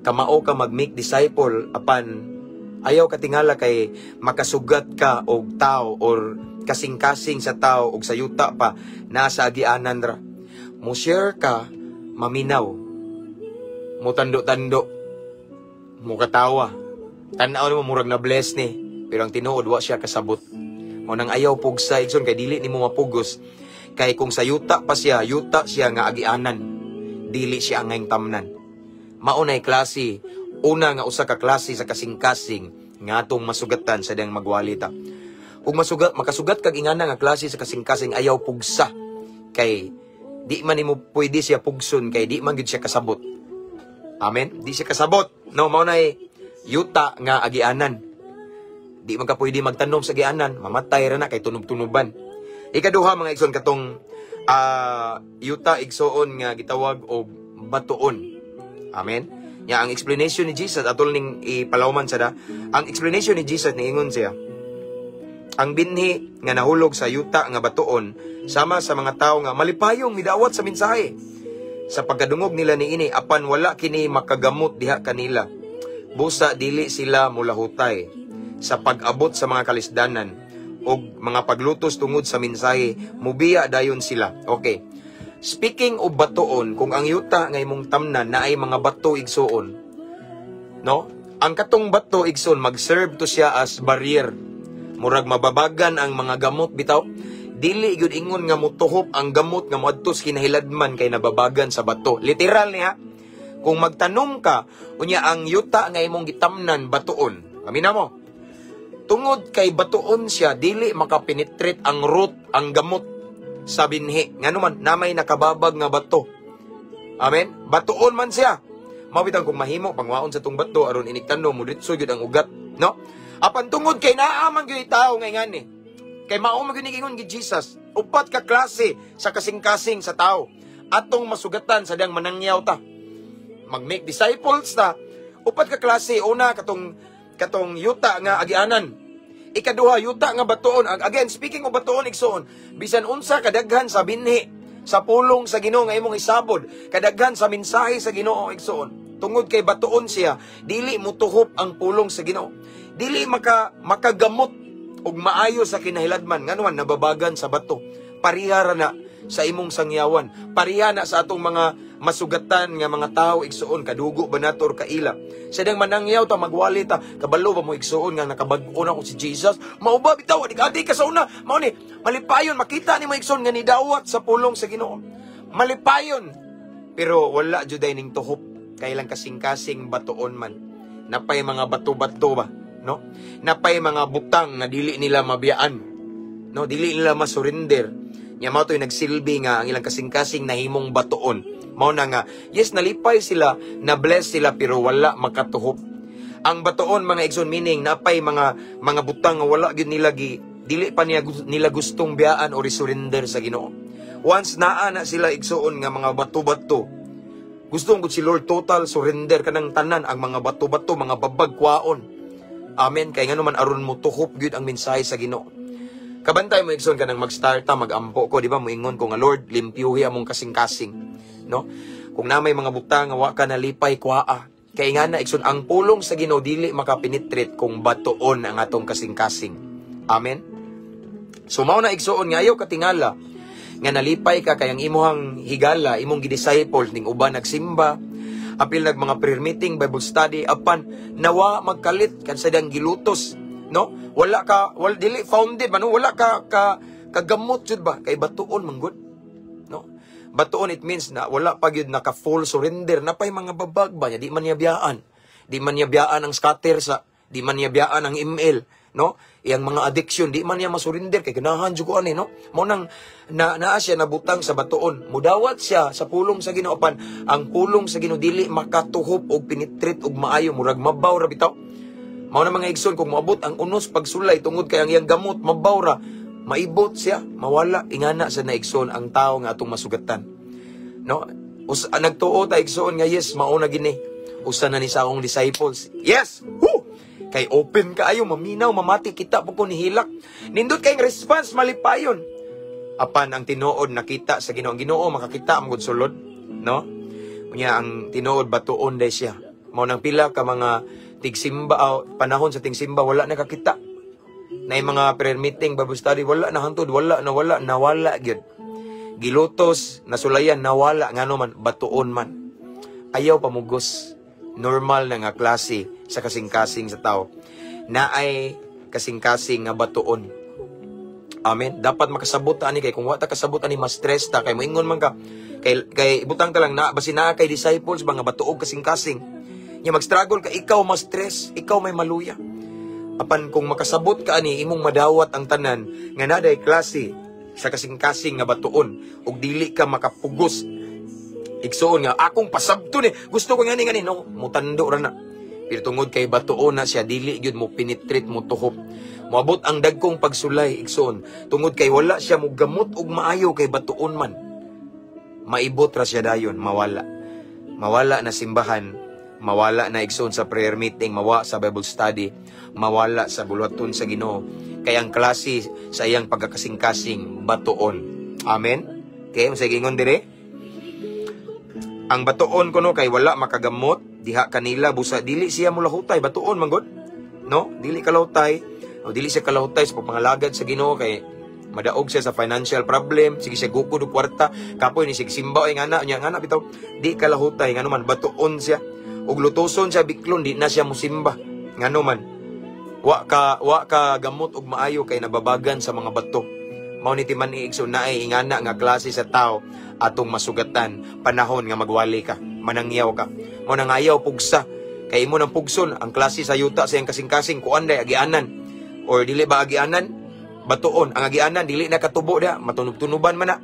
kamao ka mag-make disciple, apan ayaw katingala kay makasugat ka og tao or kasing-kasing sa tao og sa yuta pa nasa agianan ra. Mo share ka, maminaw, mo tando-tando, mo katawa, tan-aw nimo murag na bless ni, pero ang tinuod, wa siya kasabot. Mao nang ayaw pugsa, igsoon, kay dili nimo mapugos kay kung sa yuta pa siya, yuta siya nga agianan, dili siya angayng tamnan. Mao nay klase una nga usa ka klase sa kasing-kasing nga atong masugatan sa dang magwali ta. Ug masugat makasugat kag ingana nga klase sa kasing-kasing, ayaw pugsa kay di man nimo pwede siya pugson kay di man gyud siya kasabot. Amen. Di siya kasabot, no? Mao nay yuta nga agianan. Di man ka pwede magtanom sa agianan, mamatay ra na kay tunob-tunoban. Ikaduha, mga igsoon, katong yuta, igsoon, nga gitawag og batuon. Amen. Ya, ang explanation ni Jesus, atol ning ipalawman sa da, ang explanation ni Jesus, niingon siya, ang binhi nga nahulog sa yuta nga batuon sama sa mga tao nga malipayong midawat sa mensahe sa pagkadungog nila niini, apan wala kini makagamot diha kanila. Busa dili sila mulahutay. Sa pag-abot sa mga kalisdanan og mga paglutos tungod sa mensahe, mubiya dayon sila. Okay. Speaking of batuon, kung ang yuta nga imong tamnan na ay mga bato, igsuon, no? Ang katong bato, igsoon, mag-serve to siya as barrier. Murag mababagan ang mga gamot bitaw. Dili gyud ingon nga mutuhop ang gamot nga moadto sa kinahiladman kay nababagan sa bato. Literal niya. Kung magtanom ka, unya ang yuta nga imong gitamnan batuon. Kami na mo. Tungod kay batuon siya, dili makapenetrate ang root, ang gamot sa binhi. Ngano man, namay nakababag nga bato. Amen? Batuon man siya. Mao bitang kung mahimo, pangwaon sa tong bato aron inig tanom mo diretso gyud ang ugat, no? Apan tungod kay naa man gyud tao nga ingani. Kay mao man gyud ingon gi Jesus, upat ka klase sa kasing-kasing sa tao. Atong masugatan sa diyang manangyaw ta. Mag-make disciples ta. Upat ka klase: una, katong yuta nga agianan. Ikaduha, yuta nga batuon. Again, speaking of batuon, igsoon, bisan unsa kadaghan sa binhi sa pulong sa Ginoo nga imong isabod, kadaghan sa mensahe sa Ginoo, igsoon, tungod kay batuon siya, dili motuhop ang pulong sa Ginoo. Dili makagamot og maayo sa kinahiladman, nganuman nababagan sa bato. Pariha ra na sa imong sangyawan. Pariha na sa atong mga masugatan nga mga tao, igsuon, kadugo ba nato or kaila. Sa dang manangyaw ta, magwali ta, kabalo ba mo, igsuon, nga nakabag-o na ko si Jesus? Mao ba bitaw, adik ka sa una. Mao ni malipayon makita nimo, igsuon, nga nidawat sa pulong sa Ginoo. Malipayon. Pero wala juday ning tuhop kay lang kasing-kasing batuon man. Napay mga bato-bato ba, no? Napay mga butang nga dili nila mabiyaan. No, dili nila masurrender. Nya mao to'y nagsilbi nga ang ilang kasing-kasing nahimong batuon. Mao na nga, yes, nalipay sila, na bless sila, pero wala makatuhop. Ang batuon, mga igsoon, meaning napay mga butang nga wala gyud nila gi dili pa niya nila gustong biyaan or surrender sa Ginoo. Once naa na sila, igsuon, nga mga bato-bato, gusto gud si Lord total surrender kanang tanan ang mga bato-bato, mga babag kwaon. Amen. Kay ngano man, aron mo tuhop gyud ang mensahe sa Ginoo. Kabantay mo, igsoon, kanang mag-start ta, mag-ampo ko, di ba? Moingon ko nga, "Lord, limpyuhi among kasing-kasing." No? Kung na may mga butang nga wa ka nalipay, kwaa. Kay nga na, igsoon, ang pulong sa Ginoo dili makapenetrate kung batuon ang atong kasing-kasing. Amen. So mao na, igsuon, nga ayaw katingala nga nalipay ka kay ang imuhang higala, imong gidisciple ning uban nagsimba, apil nag mga prayer meeting, Bible study, apan nawa magkalit kan sa dang gilutos, no? Wala ka wala dili founded ba, no? Wala ka ka kagamot jud ba kay batuon man gud, no? Batuon, it means na wala pa gyud naka full surrender, napay mga babag ba niya, di man niya biyaan. Di man niya biyaan ang scatter sa, di man niya biyaan ang ML, no? Iyang mga addiction, di man niya masurrender kay ganahan jud ko ani, no? Mo nang na naa siya nabutang sa batuon. Mudawat siya sa pulong sa Ginoo, apan ang pulong sa Ginoo dili makatuhop og penetrate og maayo, murag mabaw ra bitaw. Mao na, mga igsoon, kung moabot ang unos pagsulay tungod kay ang iyang gamot mabaw ra, maibot siya, mawala. Ingana sa naigsoon ang tao nga atong masugatan. No? Us, nagtuo ta, igsoon, nga yes, mao na gini. Usa na ni sa akong disciples. Yes! Woo! Kay open kaayo, maminaw, mamati kita po ko nihilak. Nindot kay response, malipayon. Apan ang tinuod nakita sa Ginoo. Ang Ginoo makakita ang gud sulod, no? Unya ang tinuod batuon day siya. Mao nang pila ka mga tigsimba, oh, panahon sa tigsimba wala nakakita. Na mga prayer meeting, Bible study, wala na hantod, wala na wala, nawala gyud. Gilutos, nasulayan, nawala, ngano man, batuon man. Ayaw pamugos. Normal na nga klase sa kasing-kasing sa tao. Naay kasing-kasing nga batuon. Amen. Dapat makasabot ta ani kay kung wa ta kasabot ani, mas stress ta kay moingon man ka kay ibutang ta lang na basin naa kay disciples ba nga batuog kasing-kasing. Nya mag-struggle ka, ikaw mas stress, ikaw may maluya. Apan kung makasabot ka ani, imong madawat ang tanan nga naday klase sa kasing-kasing nga batuon ug dili ka makapugos, igsuon, nga akong pasabto ni, gusto ko ngani ngani, no, mutando ra na. Pero tungod kay batuon na siya, dili gyud mo penetrate, mo tuhop. Moabot ang dagkong pagsulay, igsuon, tungod kay wala siya mo gamot og maayo kay batuon man. Maibot ra siya dayon, mawala. Mawala na simbahan, mawala na, igsoon, sa prayer meeting, mawa sa Bible study, mawala sa buluhaton sa Ginoo. Kay ang klase sa iyang pagkakasing-kasing batuon. Amen. Okay, unsay giingon dire? Ang batuon kuno kay wala makagamot diha kanila busa dili siya mulahutay, batuon man gud. No? Dili kalahutay. O dili siya kalahutay sa pagpangalagad sa Ginoo kay madaog siya sa financial problem, sige siya gukod og kwarta, kapoy ni sig simba oy ngana nya ngana bitaw. Di kalahutay, ngano man, batuon siya. Ug lutoson siya biklon, di na siya musimba. Ngano man, wa ka gamot og maayo kay nababagan sa mga bato. Mao ni timan igsoon, naay ingana nga klase sa tao atong masugatan panahon nga magwali ka, manangyaw ka. Mao nang ayaw pugsa kay imo nang pugson ang klase sa yuta sa iyang kasing-kasing kuan day agianan or dili ba agianan, batuon ang agianan, dili na katubo dia, matunob-tunuban man na.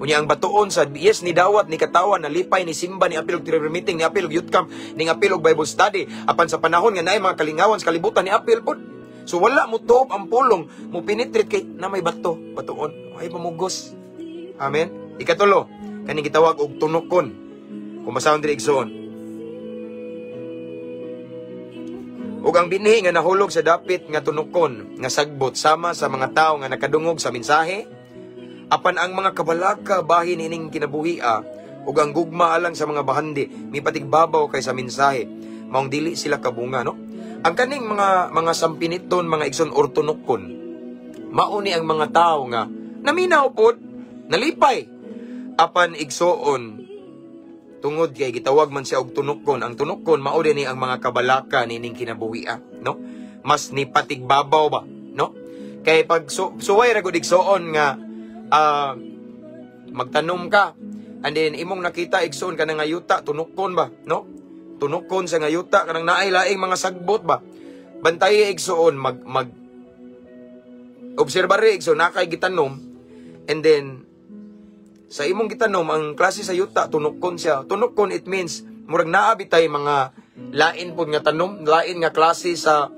Unya ang batuon sa yes, ni dawat, ni katawan, nalipay, ni simba, ni apil og prayer meeting, ni apil og youth camp, ni apil og Bible study, apan sa panahon nga naay mga kalingawan sa kalibutan, ni apil pod. So wala mo tuob ang pulong, mo penetrate kay na may bato, batuon. Ay pamugos. Amen. Ikatulo, kaning gitawag og tunukon. Kung basahon diri, igsoon. Ug ang binhi nga nahulog sa dapit nga tunukon nga sagbot sama sa mga tawo nga nakadungog sa mensahe, apan ang mga kabalaka bahin ining kinabuhia ug ang gugma alang sa mga bahandi mipatigbabaw kay sa mensahe, maong dili sila kabunga, no? Ang kaning mga sampiniton, mga igsoon, or tunukon, mao ni ang mga tao nga Naminaw pod, nalipay. Apan igsoon, tungod kay gitawag man siya og tunukon. Ang tunukon mao din ni ang mga kabalaka nining kinabuhia, no? Mas ni patigbabaw ba, no? Kay pag suway ra gud igsoon nga magtanom ka and then imong nakita igsoon kanang nga yuta tunukon ba, no? Tunukon sa nga yuta kanang naay laing mga sagbot ba. Bantay igsoon, mag mag obserbare igsoon, nakay gitanom and then sa imong gitanom, ang klase sa yuta tunukon siya. Tunukon, it means murag naa bitay mga lain pod nga tanom, lain nga klase sa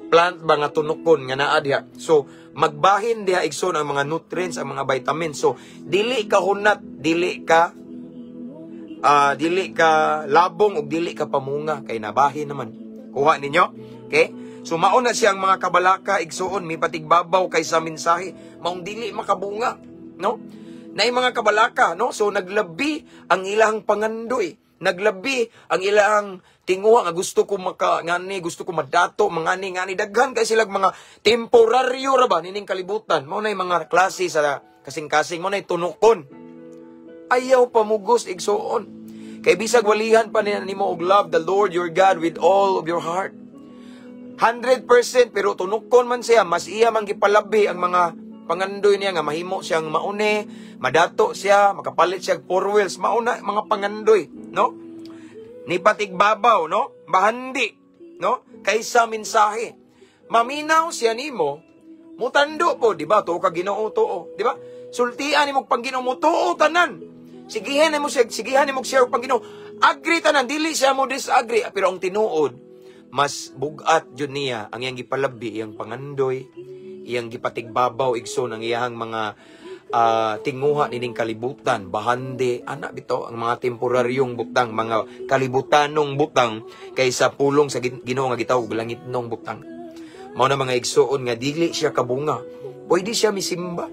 plant ba nga tunukon nga naa diha. So magbahin diha igsoon ang mga nutrients, ang mga vitamins. So dili ka hunat, dili ka labong ug dili ka pamunga kay nabahin naman. Kuha ninyo? Okay? So mao na siyang mga kabalaka igsoon, mipatigbabaw kaysa mensahe, maong dili makabunga, no? Naay mga kabalaka, no? So naglabi ang ilang pangandoy, naglabi ang ilang tinguha nga gusto ko maka ngani, gusto ko madato, mangani ngani, daghan kay silag mga temporaryo ra ba nining kalibutan. Mao nay mga klase sa kasing-kasing, mao nay tunukon. Ayaw pamugos igsoon. Kay bisag walihan pa nimo og love the Lord your God with all of your heart, 100%, pero tunukon man siya, mas iya man gipalabi ang mga pangandoy niya nga mahimo siyang maune, madato siya, makapalit siya og four wheels, mauna mga pangandoy, no? Ni patigbabaw, no? Bahandi, no? Kaysa mensahe. Maminaw siya nimo, mutando po, di ba? Tuo ka Ginoo, tuo, di ba? Sultian nimo pang Ginoo mo, tuo tanan. Sigihan nimo siya, sigihan nimo siya pang Ginoo. Agree tanan, dili siya mo disagree, pero ang tinuod, mas bugat jud niya ang iyang gipalabi, iyang pangandoy, iyang gipatigbabaw igsoon ang iyang mga tinguha nining kalibutan, bahandi, ana bitaw ang mga temporaryong butang, mga kalibutanong butang kaysa pulong sa Ginoo nga gitawag langitnong butang. Mao na mga igsoon nga dili siya kabunga. Pwede siya misimba.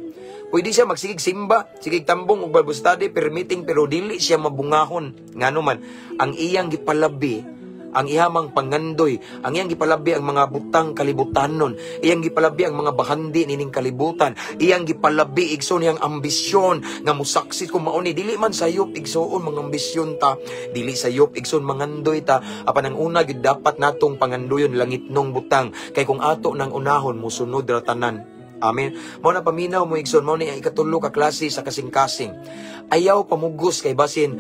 Pwede siya magsigig simba, sigig tambong og Bible study, prayer meeting, pero dili siya mabungahon. Ngano man, ang iyang gipalabi ang ihamang pangandoy, ang iyang gipalabi ang mga butang kalibutanon, iyang gipalabi ang mga bahandi nining kalibutan, iyang gipalabi igsoon iyang ambisyon nga musaksit kung mauni. Dili man sayop igsoon mga ambisyon ta, dili sayop igsoon mangandoy ta, apan ang una gyud dapat natong pangandoyon langitnong butang, kay kung ato nang unahon musunod ra tanan. Amen. Mao na paminaw mo igsoon, mao ni ang ikatulo ka klase sa kasing-kasing. Ayaw pamugos kay basin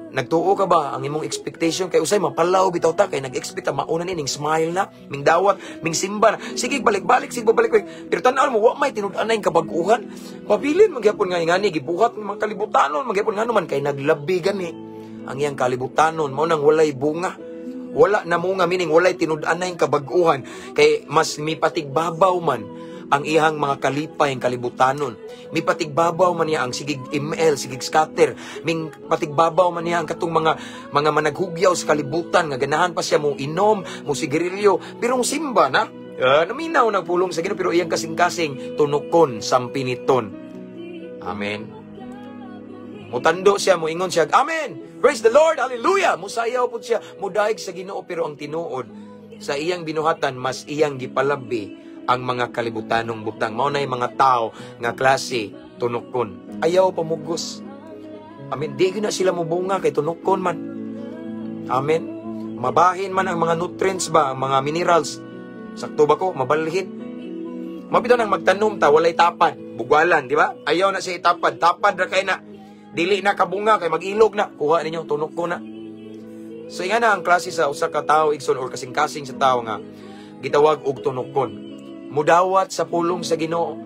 nagtuo ka ba ang imong expectation kay usay mapalaw bitaw ta kay nag-expect ta mauna ni ning smile na, ming dawat, ming simba na. Sige balik-balik, sige balik. Pero tan-aw mo wa may tinud-anay kabag-uhan. Pabilin man gyapon nga ngani gibuhat ng mga kalibutanon, man gyapon ngano man kay naglabi gani ang iyang kalibutanon, mao nang walay bunga. Wala na munga, meaning walay tinud-anay kabag-uhan kay mas mipatigbabaw man ang iyang mga kalipay ang kalibutanon. Mipatigbabaw man niya ang sigig ML, sigig scatter, ming patigbabaw man niya ang katong mga managhugyaw sa kalibutan nga ganahan pa siya mo inom, mo sigarilyo, pero mo simba na. Naminaw ng pulong sa Ginoo pero iyang kasing-kasing tunukon sampiniton. Amen. Mutando siya, moingon siya, "Amen! Praise the Lord! Hallelujah!" Musayaw pud siya, mudaig sa Ginoo, pero ang tinuod sa iyang binuhatan mas iyang gipalabi ang mga kalibutanong butang. Mao nay mga tao nga klase tunukon. Ayaw pamugos. Amen. Di gyud na sila mobunga kay tunukon man. Amen. Mabahin man ang mga nutrients ba, ang mga minerals. Sakto ba ko? Mabalhin. Mabitaw nang magtanom ta, walay tapad. Bugwalan, di ba? Ayaw na siya itapad. Tapad ra kay na. Dili na kabunga kay mag-ilog na. Kuha ninyo, tunok ko na. So inga na ang klase sa usa ka tawo igsoon or kasing-kasing sa tawo nga gitawag og tunukon. Mudawat sa pulong sa Ginoo.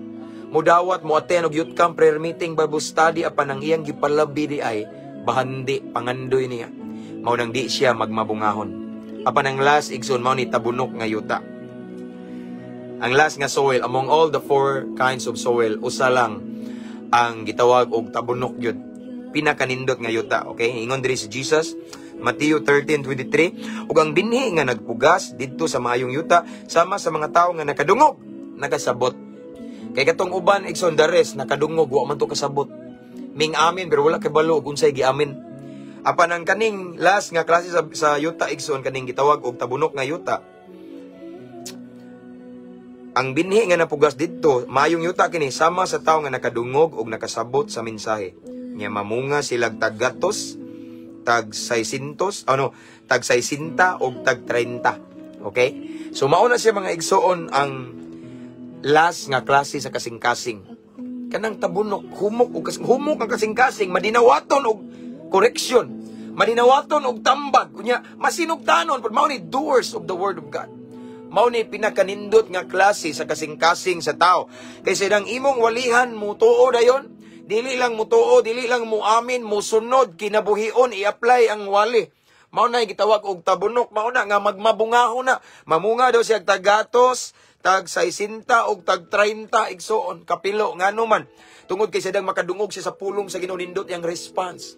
Mudawat mo attend og youth camp, prayer meeting, Bible study, apan ang iyang gipalabi di ay bahandi pangandoy niya. Mao nang di siya magmabungahon. Apan ang last igsoon mao ni tabunok nga yuta. Ang last nga soil among all the four kinds of soil, usa lang ang gitawag og tabunok yun. Pinakanindot nga yuta, okay? Ingon diri si Jesus, Mateo 13:23, ug ang binhi nga nagpugas didto sa maayong yuta sama sa mga tawo nga nakadungog, nakasabot. Kay katong uban igsoon the rest nakadungog wa man to kasabot. Ming amin pero wala kay balo og unsay giamin. Apan ang kaning last nga klase sa yuta igsoon, kaning gitawag og tabunok nga yuta. Ang binhi nga napugas didto, maayong yuta kini, sama sa tawo nga nakadungog og nakasabot sa mensahe. Nya mamunga silag tag-gatos, tag 600, ano, tag 60 og tag 30. Okay? So mao na siya, mga igsoon, ang last nga klase sa kasing-kasing. Kanang tabunok, humok og humok ang kasing-kasing, madinawaton og correction, madinawaton og tambag, unya masinugtanon, but mao ni doers of the word of God. Mao ni pinakanindot nga klase sa kasing-kasing sa tao. Kaysa nang imong walihan mo tuo dayon, dili lang mo tuo, dili lang mo amin, mo sunod, kinabuhion, i-apply ang wali. Mao na gitawag og tabunok, mao na nga magmabungaho na. Mamunga daw siya tag-gatos, tag 60 og tag 30, igsoon, kapilo. Ngano man? Tungod kay sadang makadungog siya sa pulong sa Ginoo, nindot yang response.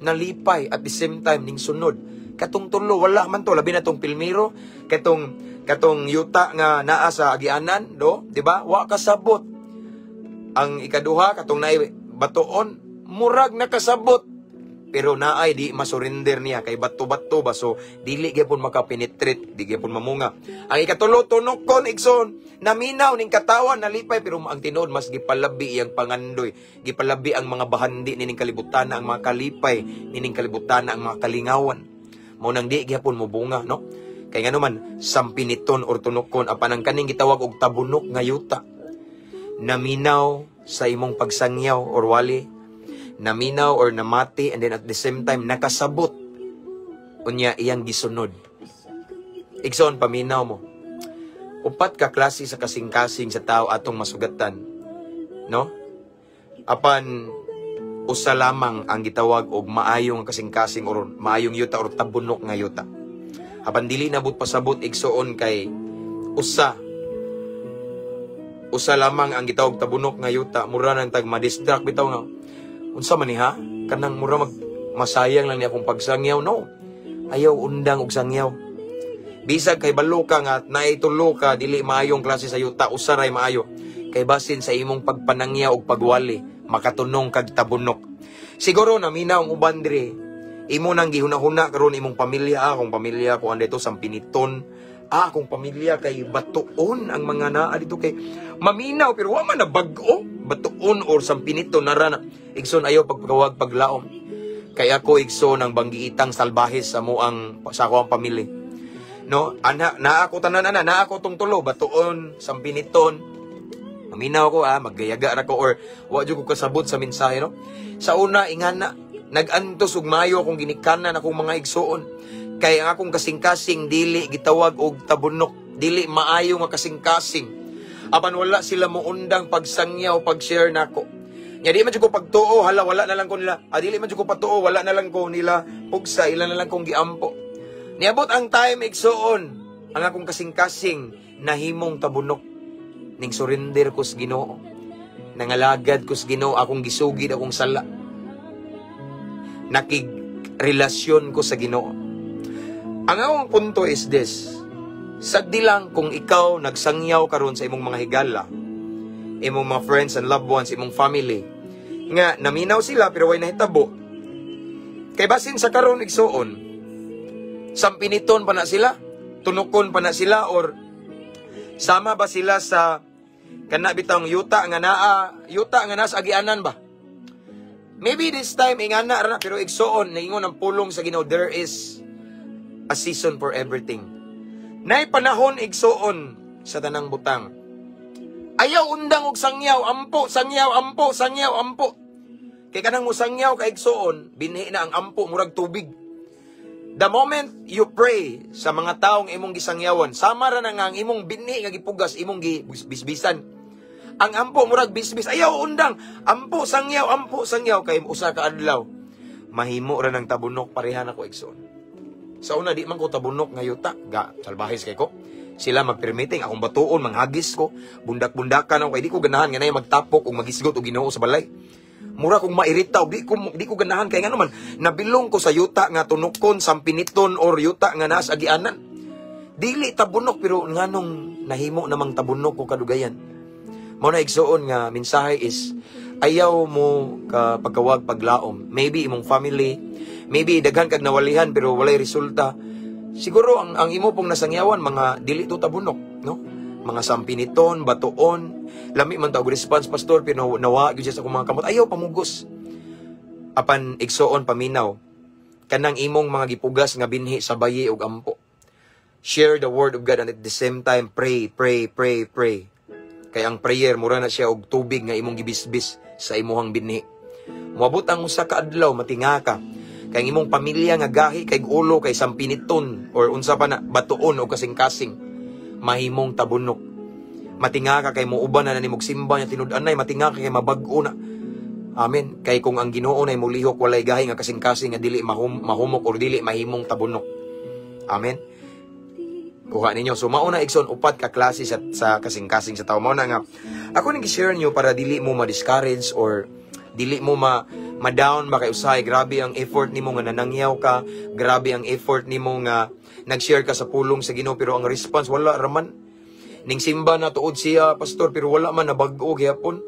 Nalipay, at the same time ning sunod. Katong tulo, wala man to, labi na tong pilmiro, katong yuta nga naa sa agianan, do, di ba? Wa kasabot. Ang ikaduha, katong naay batuon, murag nakasabot. Pero naay di masurrender niya kay bato-bato ba, so dili gyapon makapenetrate, di gyapon mamunga. Ang ikatulo, tunokon, igsoon, naminaw ning katawan, nalipay, pero ang tinuod mas gipalabi iyang pangandoy, gipalabi ang mga bahandi nining kalibutan, ang mga kalipay nining kalibutan, ang mga kalingawan. Mao nang di gyapon mobunga, no? Kay ngano man, sampiniton or tunokon. Apan ang kaning gitawag og tabunok nga yuta, naminaw sa imong pagsangyaw or wali, naminaw or namati, and then at the same time nakasabot, unya iyang gisunod. Igsoon, paminaw mo. Upat ka klase sa kasing-kasing sa tao atong masugatan, no? Apan usa lamang ang gitawag og maayong kasing-kasing or maayong yuta or tabunok nga yuta. Apan dili nabot pasabot, igsoon, kay usa usa lamang ang gitawag tabunok nga yuta, mura nang tag ma-distract bitaw nga unsa man ni ha, kanang mura mag masayang lang niya akong pagsangyaw. No, ayaw undang og sangyaw bisag kay balo ka nga naitulo ka dili maayong klase sa yuta. Usa ray maayo kay basin sa imong pagpanangyaw og pagwali, makatunong kag tabunok. Siguro naminaw ang uban diri, imo nang gihuna-huna karon imong pamilya, "Ah, akong pamilya kuan dito, sampiniton. Ah, akong pamilya kay batuon ang mga naa dito kay maminaw pero wa man na bag-o, batuon or sampiniton nara na." Igsoon, ayaw pagpagawag paglaom. Kay ako, igsoon, ang banggiitang salbahes sa moang sa ako ang pamilya. No, ana naa ako tanan ana, naa ako tong tulo, batuon, sampiniton. Maminaw ko, ah, maggayaga ra ko or wa jud ko kasabot sa mensahe, no. Sa una, ingana, nag-antos og maayo akong ginikanan, akong mga igsuon. Kay ang akong kasing-kasing dili gitawag og tabunok, dili maayo nga kasing-kasing. Apan wala sila moundang pagsangyaw, pag-share nako. Nya di man jud ko pagtuo, hala, wala na lang ko nila. Ah, dili man jud ko patuo, wala na lang ko nila pugsa, ila na lang kong giampo. Niabot ang time, igsuon, ang akong kasing-kasing nahimong tabunok. Ning surrender ko sa Ginoo. Nangalagad ko sa Ginoo, akong gisugid akong sala. Nakig relasyon ko sa Ginoo. Ang akong punto is this. Sagdi lang kung ikaw nagsangyaw karon sa imong mga higala, imong mga friends and loved ones, imong family, nga naminaw sila pero way nahitabo. Kay basin sa karon, igsuon, sampiniton pa na sila, tunukon pa na sila, or sama ba sila sa kana bitang yuta nga naa, yuta nga nasa agianan ba? Maybe this time ingana ra na, pero igsuon, naingon ang pulong sa Ginoo, there is a season for everything. Nay panahon, igsuon, sa tanang butang. Ayaw undang og sangyaw, ampo, sangyaw, ampo, sangyaw, ampo. Kay kanang musangyaw ka, igsuon, binhi na ang ampo, murag tubig. The moment you pray sa mga taong imong gisangyawan, sama ra na nga ang imong binhi nga gipugas, imong gibisbisan. Ang ampo murag bisbis, ayaw undang, ampo sangyaw, ampo sangyaw kay usa ka adlaw mahimo ra ng tabunok pareha na ko, igsoon. Sa una, di man ko tabunok nga yuta, ga salbahis kay ko. Sila magpermiting akong batuon, manghagis ko, bundak-bundakan ako kay di ko ganahan nga nay magtapok og magisgot og Ginoo sa balay. Mura kong mairita og di ko ganahan kay ngano man nabilong ko sa yuta nga tunukon, sampiniton or yuta nga naas agianan. Dili tabunok, pero nganong nahimo namang tabunok ko kadugayan. Mao na, igsuon, nga mensahe is ayaw mo ka pagkawag paglaom. Maybe imong family, maybe daghan kag nawalihan pero walay resulta. Siguro ang imo pong nasangyawan mga dili to tabunok, no? Mga sampiniton, batuon, lami man ta og response, Pastor, pero nawa gyud siya sa akong mga kamot. Ayaw pamugos. Apan igsoon, paminaw. Kanang imong mga gipugas nga binhi sa bayi ug ampo. Share the word of God and at the same time pray, pray, pray, pray. Kay ang prayer mura na siya og tubig nga imong gibisbis sa imuhang binhi. Moabot ang usa ka adlaw, matinga ka. Kay ang imong pamilya nga gahi kay ulo kay sampiniton or unsa pa na batuon o kasing-kasing, mahimong tabunok. Matinga ka kay muuban na nimog simba nya tinud-anay, matinga ka kay mabag-o na. Amen. Kay kung ang Ginoo nay mulihok, walay gahi nga kasing-kasing nga dili mahumok or dili mahimong tabunok. Amen. Kuha ninyo. So mao na, igsoon, upat ka klase sa kasing-kasing sa tao. Mao na nga ako ning share niyo para dili mo ma-discourage or dili mo ma ma-down ba kay usahay grabe ang effort nimo nga nanangyaw ka, grabe ang effort nimo nga nag-share ka sa pulong sa Ginoo, pero ang response wala raman. Ning simba na tuod siya, Pastor, pero wala man nabag-o gyapon.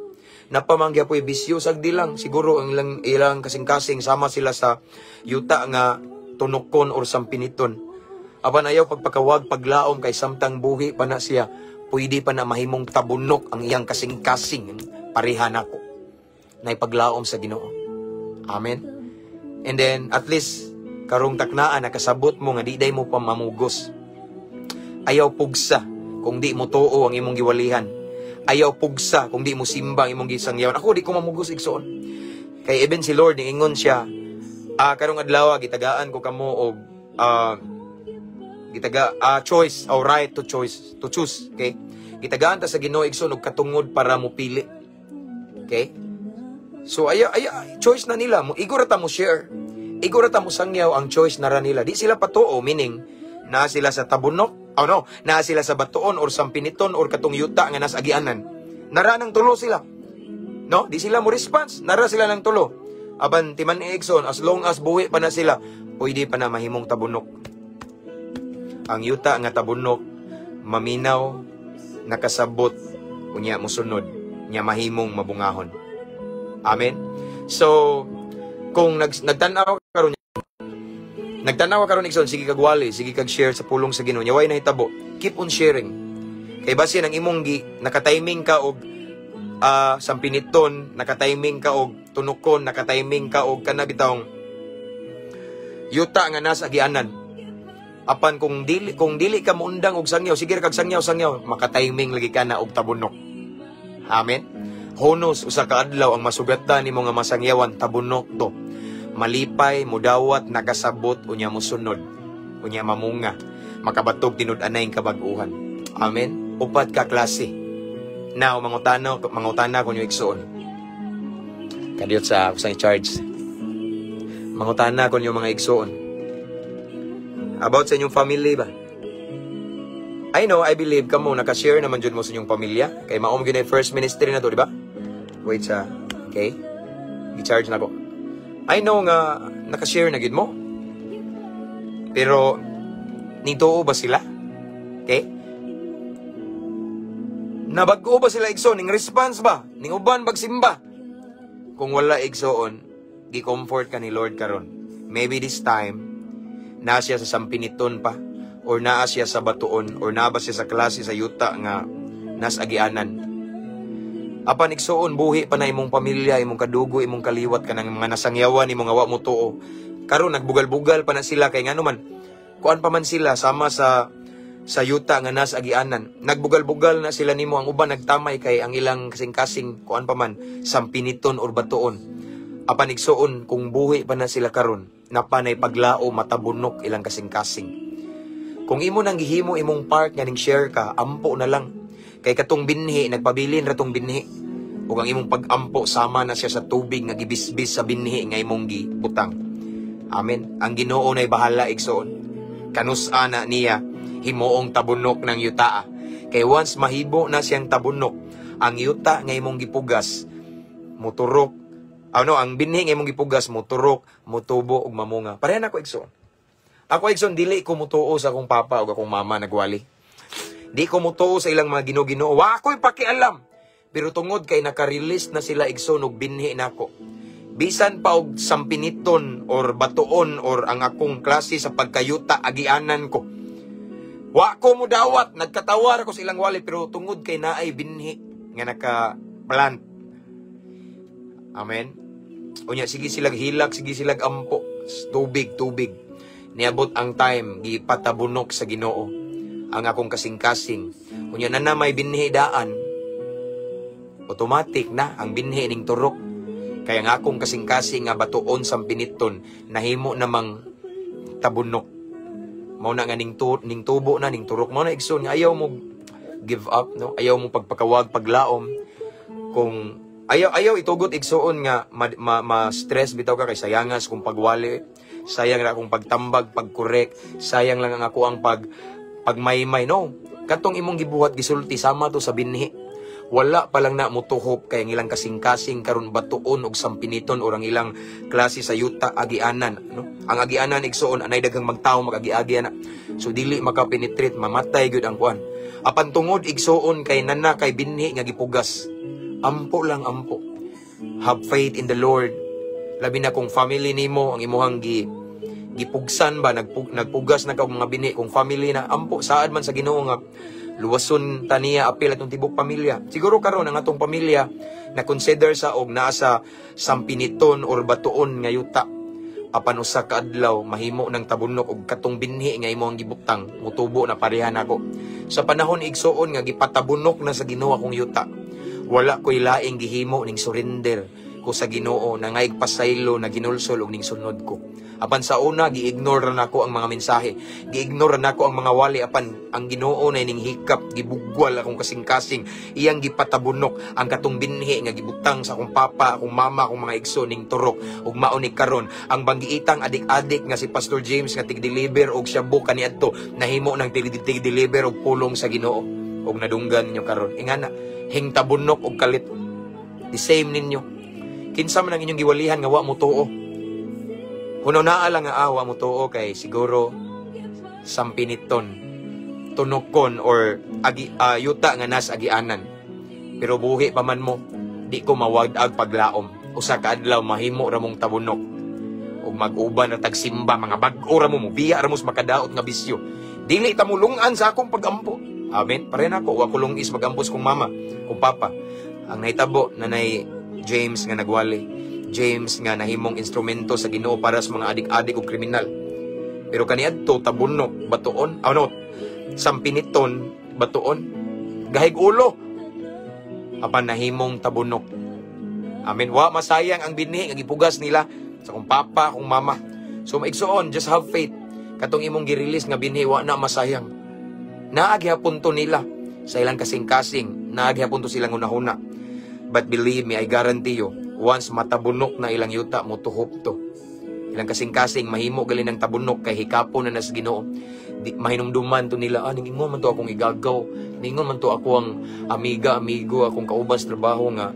Napamang gyapoy bisyo, sagdi lang siguro ang ilang kasing-kasing sama sila sa yuta nga tunokon or sampiniton. Apan ayaw pagpakawag paglaom kay samtang buhi pa na siya, pwede pa na mahimong tabunok ang iyang kasing-kasing. Pareha nako. Naipaglaom sa Ginoo. Amen. And then at least karong taknaan nakasabot mo nga di day mo pa mamugos. Ayaw pugsa kung di mo tuo ang imong giwalihan. Ayaw pugsa kung di mo simba ang imong gisangyawan. Ako, di ko mamugos, igsoon. Kay even si Lord niingon siya, karong adlaw gitagaan ko kamo og gitaga choice or right to choice to choose, okay? Gitagaan ta sa Ginoo, igsoon, og katungod para mo pili. Okay? So ay ay choice na nila mo, igo ra ta mo share. Igo ra ta mo sangyaw, ang choice na ra nila. Di sila patuo, meaning na sila sa tabunok. Oh no, naa sila sa batuon or sampiniton or katong yuta nga nasa agianan. Nara ng tulo sila. No, di sila mo response. Nara sila ng tulo. Apan timan igsoon, as long as buhi pa na sila, pwede pa na mahimong tabunok. Ang yuta nga tabunok, maminaw, nakasabot, unya musunod, nya mahimong mabungahon. Amen. So, kung nagtan-aw karon, nagtanaw ka karon, igsoon, sige kag wali, sige kag share sa pulong sa Ginoo. Nya way nahitabo, keep on sharing. Kay basin ang imong gi nakatiming ka og sampiniton, nakatiming ka og tunukon, nakatiming ka og kana bitawng yuta nga nasa agianan. Apan kung dili ka muundang og sangyaw, sige ra kag sangyaw sangyaw, makatiming lagi ka na og tabunok. Amen. Honos usa ka adlaw ang masugatan nimo nga masangyawan, tabunok to. Malipay, mudawat, nakasabot, unya musunod, unya mamunga, makabatog tinud-anay kabag-uhan. Amen. Upat ka klase. Now, mangutana, mangutana ko niyo, igsoon. Kadiyot sa ako charge. Mangutana ko niyo, mga igsoon. About sa inyong family ba? I know, I believe kamo naka-share naman jud mo sa inyong pamilya. Kay mao mo gyud first ministry na to, di ba? Wait sa, okay? I-charge na ko. I know nga naka-share na gid mo. Pero nituo ba sila? Okay? Nabag-o ba sila, igsoon? Ning response ba? Ning uban bag simba? Kung wala, igsoon, gi-comfort ka ni Lord karon. Maybe this time, naa siya sa sampiniton pa, or naa siya sa batuon, or naa ba siya sa klase sa yuta nga nas agianan. Apan igsoon, buhi pa na imong pamilya, imong kadugo, imong kaliwat, kanang mga nasangyawan imong nga wa mo tuo. Karon nagbugal-bugal pa na sila kay ngano man kuan pa man sila, sama sa yuta nga nas agianan. Nagbugal-bugal na sila nimo, ang uban nagtamay kay ang ilang kasing-kasing kuan pa man, sampiniton or batuon. Apan igsoon, kung buhi pa na sila karon, napanay paglao matabunok ilang kasing-kasing. Kung imo nang gihimo imong part nga ning share ka, ampo na lang. Kay katong binhi, nagpabilin ra tong binhi. Ug ang imong pag-ampo sama na siya sa tubig nga gibisbis sa binhi nga imong gibutang. Amen. Ang Ginoo nay bahala, igsoon. Kanus-a na niya himuong tabunok ng yuta. Kay once mahibo na siyang tabunok, ang yuta nga imong gipugas, muturok, ano, ang binhi nga imong gipugas, muturok, mutubo ug mamunga. Pareha na ako, igsoon. Ako, igsoon, dili ko mutuo sa akong papa ug akong mama nagwali. Di ko mutuo sa ilang mga Ginoo-Ginoo. Wa ako'y pakialam. Pero tungod kay naka-release na sila, igsoon, og binhi nako. Bisan pa og sampiniton or batuon or ang akong klase sa pagkayuta agianan ko. Wa ko mo dawat, nagkatawar ako sa ilang wali, pero tungod kay naay binhi nga naka-plant. Amen. Unya sige silag hilak, sige silag ampo, tubig, tubig. Niabot ang time, gipatabunok sa Ginoo ang akong kasing-kasing. Unya na na may binhi daan, automatic na ang binhi ning turok. Kaya nga akong kasing-kasing nga batuon sa piniton, nahimo namang tabunok. Mao na nga ning tubo na ning turok. Mao na, igsoon, nga ayaw mo give up, no? Ayaw mo pagpakawag, paglaom. Kung ayaw ayaw itugot, igsoon, nga ma stress bitaw ka kay sayangas kung pagwali, sayang ra akong pagtambag, pagkorek, sayang lang ang ako ang pagmaymay, no? Katong imong gibuhat, gisulti, sama to sa binhi. Wala pa lang na mutuhop kay ang ilang kasing-kasing karon batuon og sampiniton or ang ilang klase sa yuta agianan, no? Ang agianan, igsoon, anay daghang magtawo magagiagi ana, so dili makapenetrate, mamatay gyud ang kuan. Apan tungod, igsoon, kay nana kay binhi nga gipugas, ampo lang, ampo. Have faith in the Lord, labi na kung family nimo ang imuhang gipugsan ba, nagpugas na ka og mga binhi. Kung family na, ampo, saad man sa Ginoo nga luwason taniya apil atong tibok pamilya. Siguro karon ang atong pamilya na consider sa og naa sa sampiniton or batuon nga yuta. Apan usa ka adlaw mahimo ng tabunok og katong binhi nga imo ang gibutang mutubo na pareha nako. Sa panahon, igsoon, nga gipatabunok na sa Ginoo akong yuta, wala ko'y laing gihimo, ning surrender ko sa Ginoo, nangayg pasaylo na ginulsol og ning sunod ko. Apan sa una, gi-ignore ra nako ang mga mensahe. Gi-ignore ra nako ang mga wali, apan ang Ginoo na ning hikap, gibugwal akong kasing-kasing, iyang gipatabunok ang katong binhi nga gibutang sa akong papa, akong mama, akong mga igsoon, ning turok ug mao ni karon ang banggiitang adik-adik nga si Pastor James nga tig-deliver og shabu kaniadto nahimo ng tig-deliver og pulong sa Ginoo ug nadunggan ninyo karon. Ingana, hingtabunok og kalit. The same ninyo. Kinsa man ang inyong giwalihan nga wa mo tuo. Huno naa lang nga awa mo tuo kay siguro sampiniton, tunokon or yuta nga nas agianan. Pero buhi pa man mo, di ko mawag-ag paglaom. Usa ka adlaw mahimo ra mong tabunok. Ug mag-uban ra tagsimba, mga bag-o ra mo, biya ra mo sa makadaot nga bisyo. Dili ta mulungan sa akong pagampo. Amen. Pare nako, wa ko lungis magampo sa kong mama, kong papa. Ang nahitabo nanay James nga nagwali. James nga nahimong instrumento sa Ginoo para sa mga adik-adik ug kriminal. Pero kaniadto tabunok, batuon, ano, sampiniton, batuon, gahig ulo. Apan nahimong tabunok. Amen. Wa masayang ang binhi nga gipugas nila sa kong papa, kong mama. So maigsoon, just have faith. Katong imong gi-release nga binhi, wa na masayang. Naa gihapon to nila sa ilang kasing-kasing, naa gihapon to silang hunahuna. But believe me, I guarantee you, once matabunok na ilang yuta, motuhop to. Ilang kasing-kasing, mahimo gali ng tabunok kay hikapon na nas Ginoo. Di, mahinumduman to nila, ah, ningon man to akong igagaw, ningon man to ako ang amiga, amigo, akong kauban sa trabaho nga,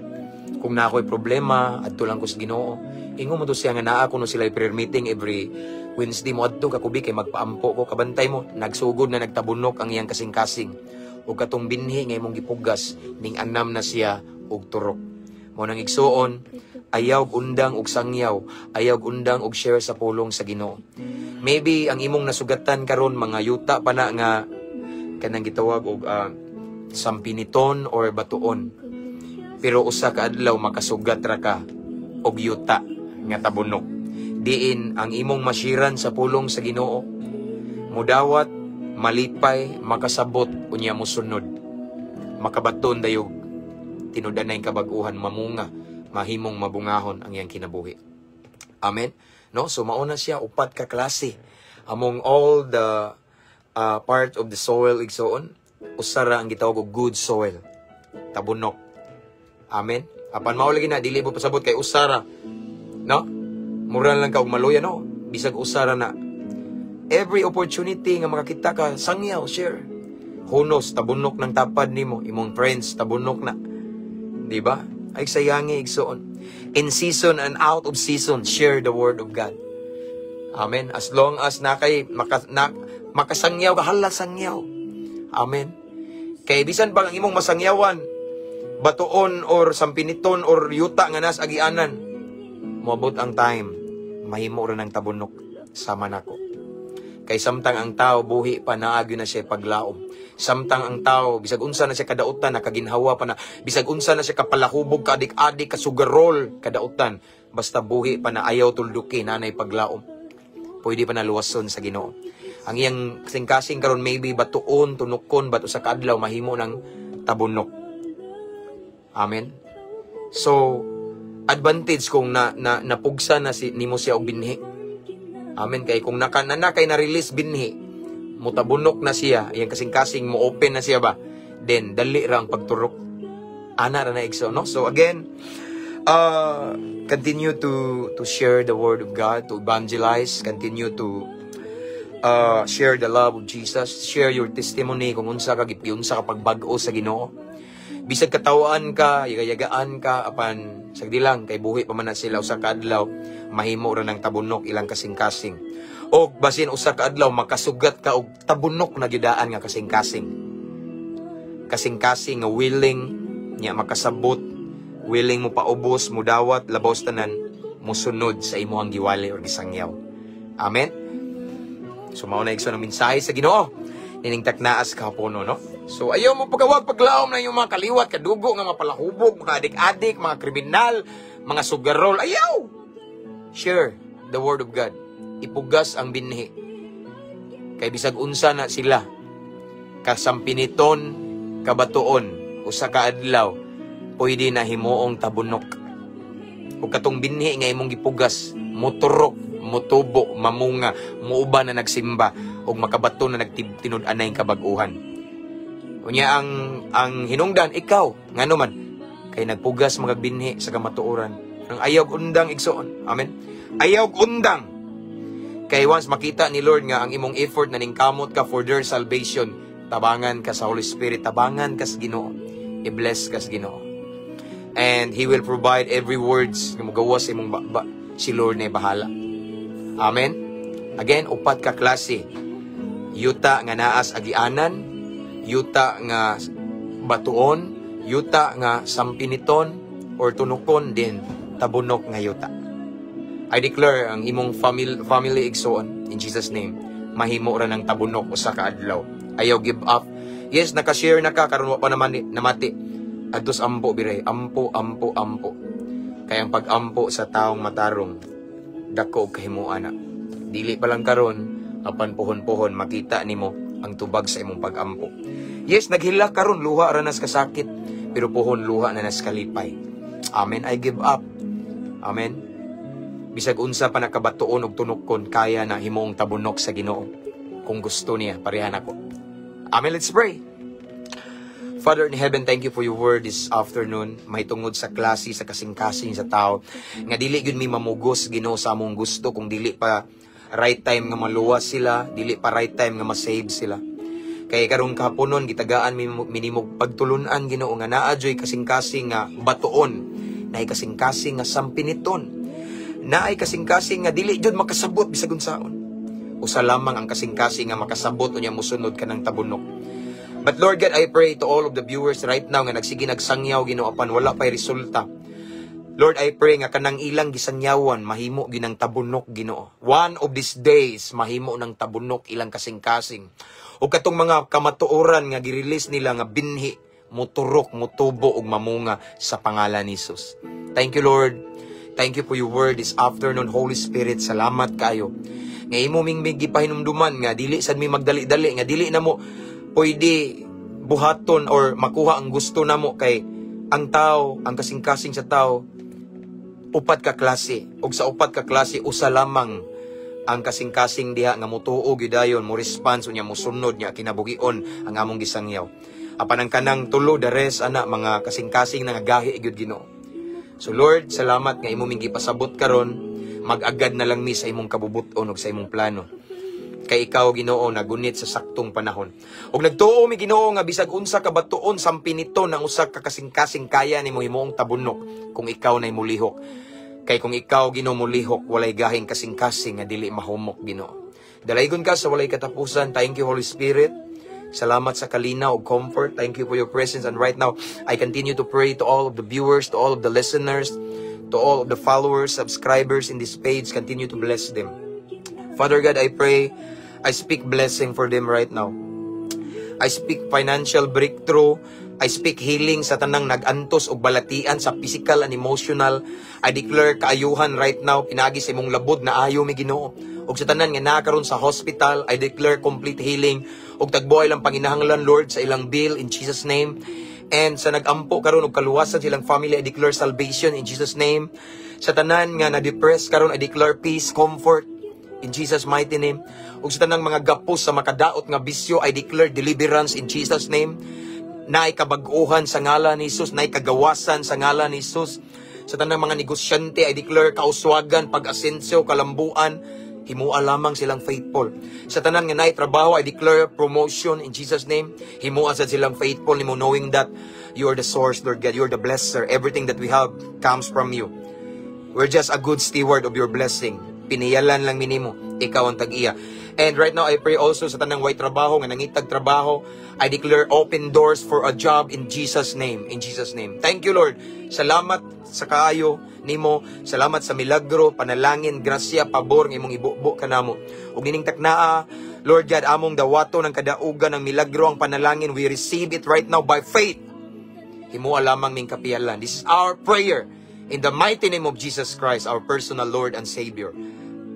kung na ako'y problema, adto lang ko sa Ginoo. Ingon mo to siya nga naa ko no sila prayer meeting every Wednesday, mo adto ka kubi kay magpaampo ko, kabantay mo, nagsugod na nagtabunok ang iyang kasing-kasing. Ug katong binhi nga imong gipugas, ning anam na siya og turok. Mo nang igsuon, ayaw og undang og sangyaw, ayaw og undang og share sa pulong sa Ginoo. Maybe ang imong nasugatan karon mga yuta pa na nga kanang gitawag og sampiniton or batuon. Pero usa ka adlaw makasugat ra ka og yuta nga tabunok. Diin ang imong mashiran sa pulong sa Ginoo, mudawat, malipay, makasabot, unya mosunod. Makabaton dayog tinud-anay kabag-uhan, mamunga, mahimong mabungahon ang iyang kinabuhi. Amen. No? So mauna siya upat ka klase. Among all the part of the soil, igsoon, usa ra ang gitawag og good soil. Tabunok. Amen. Apan mao lagi na dili mo pasabot kay usa ra. No? Mura lang ka og maluya, no? Bisag usa ra na. Every opportunity nga makakita ka, sangyaw, share. Hunos, tabunok ng tapad nimo, imong friends, tabunok na. Di ba? Ay sayangi, igsoon. In season and out of season, share the word of God. Amen. As long as na kay makasangyaw ka, hala, sangyaw. Amen. Kay bisan pa ang imong masangyawan, batuon or sampiniton or yuta nga nas agianan, moabot ang time, mahimo ra ng tabunok sama nako. Kay samtang ang tao buhi pa, naa gyud na siya paglaom. Samtang ang tao, bisag unsa na siya kadautan, nakaginhawa pa na, bisag unsa na siya kapalahubog, kaadik-adik, kasugarol, kadautan, basta buhi pa na, ayaw tulduki, naa nay paglaom. Pwede pa na luwason sa Ginoo. Ang iyang kasing-kasing karon maybe batuon, tunukon, bato sa kaadlaw mahimo ng tabunok. Amen. So, advantage kung na napugsa na si nimo siya og binhi. Amen. Kay kung naka na, na kay na-release binhi, mutabunok na siya, iyang kasing-kasing mo open na siya ba? Then dali ra ang pagturok. Ana ra na, igsoon, no? So again, continue to share the word of God, to evangelize, continue to share the love of Jesus, share your testimony kung unsa ka giunsa ka pagbag-o sa Ginoo. Bisag katawaan ka, yaga-yagaan ka, apan sagdi lang kay buhi pa man na sila, usa ka adlaw mahimo ra ng tabunok ilang kasing-kasing. O basin usa ka adlaw makasugat ka og tabunok na gidaan nga kasing-kasing. Kasing-kasing nga willing niya makasabot, willing mo paubos, mudawat, labaw sa tanan, musunod sa imong giwali or gisangyaw. Amen. So mao na, igsoon, ang mensahe sa Ginoo nining taknaas kahapono, no? So ayaw mo pagawag paglaom na yung mga kaliwat, kadugo nga mga palahubog, mga adik-adik, mga kriminal, mga sugarol. Ayaw! Share the word of God. Ipugas ang binhi. Kay bisag unsa na sila, kasampiniton, kabatuon, usa ka adlaw, pwede na himuong tabunok. Ug katong binhi nga imong gipugas, muturok, mutubo, mamunga, muuban na nagsimba, ug makabato na nagtinud-anay kabag-uhan. Unya ang hinungdan ikaw, ngano man kay nagpugas mga binhi sa kamatuoran. Ang ayaw undang, igsoon. Amen. Ayaw undang. Kay once makita ni Lord nga ang imong effort na ningkamot ka for their salvation, tabangan ka sa Holy Spirit, tabangan ka sa Ginoo, i-bless ka sa Ginoo. And He will provide every words nga mugawas sa imong baba. Si Lord na bahala. Amen. Again, upat ka klase. Yuta nga naas agianan, yuta nga batuon, yuta nga sampiniton or tunukon din, tabunok nga yuta. I declare ang imong family, igsoon, in Jesus' name, mahimo ra ng tabunok usa ka adlaw. Ayaw give up. Yes, naka-share na ka karon, wa pa naman namati. Adtos ampo biray, ampo, ampo, ampo. Kay ang pag-ampo sa taong matarong, dako og kahimuan na. Dili pa lang karon, apan puhon-puhon makita nimo ang tubag sa imong pag-ampo. Yes, naghilak karon, luha ra nas kasakit, pero puhon luha na nas kalipay. Amen. I give up. Amen. Bisag unsa pa nakabatuon og tunukon, kaya na himuong tabunok sa Ginoo. Kung gusto niya, parehan ako. Amen. Let's pray. Father in heaven, thank you for your word this afternoon. May tungod sa klase, sa kasing-kasing sa tao. Nga dili gyud mi mamugos, Ginoo, sa among gusto kung dili pa right time nga maluwas sila, dili pa right time nga ma-save sila. Kay karong kahaponon gitagaan mi minimog pagtulunan, Ginoo, nga naa joy kasing-kasing nga batuon, naay kasing-kasing nga sampiniton, naay kasing-kasing nga dili jud makasabot bisag unsaon. Usa lamang ang kasing-kasing nga makasabot unya mosunod kanang tabunok. But Lord God, I pray to all of the viewers right now nga nagsige nagsangyaw, Ginoo, apan wala pa'y resulta. Lord, I pray nga kanang ilang gisangyawan mahimo ginang tabunok, Ginoo. One of these days mahimo ng tabunok ilang kasing-kasing. O katong mga kamatuoran nga gi-release nila nga binhi, muturok, mutubo ug mamunga sa pangalan ni Jesus. Thank you, Lord. Thank you for your word this afternoon, Holy Spirit. Salamat kayo. Nga imo ming may gipahinumduman nga dili sad mi magdali-dali, nga dili na mo pwede buhaton or makuha ang gusto namo, kay ang tao, ang kasing-kasing sa tao, upat ka klase. Ug sa upat ka klase, usa lamang ang kasing-kasing diha nga mutuo gyud dayon, mo response unya mosunod niya kinabugion ang among gisangyaw. Apan ang kanang tulo, the rest ana mga kasing-kasing nga gahi gyud, Ginoo. So Lord, salamat nga imo ming gipasabot karon, mag-agad na lang mi sa imong kabubuton ug sa imong plano. Kay ikaw, Ginoo, nagunit sa saktong panahon. Ug nagtuo mi, Ginoo, nga bisag unsa ka batuon, sampiniton ang usa ka kasing-kasing, kaya nimo himuong tabunok kung ikaw nay mulihok. Kay kung ikaw, Ginoo, mulihok, walay gahing kasing-kasing nga dili mahumok, Ginoo. Dalaygon ka sa walay katapusan. Thank you, Holy Spirit. Salamat sa kalinaw ug comfort. Thank you for your presence. And right now, I continue to pray to all of the viewers, to all of the listeners, to all of the followers, subscribers in this page. Continue to bless them. Father God, I pray I speak blessing for them right now. I speak financial breakthrough. I speak healing sa tanang nag-antos og balatian sa physical and emotional. I declare kaayuhan right now pinaagi sa imong labod na ayo mi, Ginoo. Ug sa tanan nga naa karon sa hospital, I declare complete healing ug tagbuhay lang panginahanglan, Lord, sa ilang bill in Jesus' name. And sa nag-ampo karon og kaluwasan silang family, I declare salvation in Jesus' name. Sa tanan nga na-depress karon, I declare peace, comfort in Jesus' mighty name. Ug sa tanang mga gapos sa makadaot nga bisyo, I declare deliverance in Jesus' name. Naay kabag-ohan sa ngalan ni Jesus, naay kagawasan sa ngalan ni Jesus. Sa tanang mga negosyante, I declare kauswagan, pag-asenso, kalambuan, himua lamang silang faithful. Sa tanan nga naay trabaho, I declare promotion in Jesus' name. Himua sa silang faithful nimo, knowing that you are the source, Lord God. You are the blesser. Everything that we have comes from you. We're just a good steward of your blessing. Piniyalan lang minimo. Ikaw ang tag-iya. And right now, I pray also sa tanang way trabaho, nga nangitag trabaho, I declare open doors for a job in Jesus' name. In Jesus' name. Thank you, Lord. Salamat sa kaayo nimo. Salamat sa milagro, panalangin, grasya, pabor nga imong ibubo kanamo. Ug nining taknaa, Lord God, among dawaton ang kadaugan ng milagro, ang panalangin. We receive it right now by faith. Himua lamang ming kapiyalan. This is our prayer in the mighty name of Jesus Christ, our personal Lord and Savior.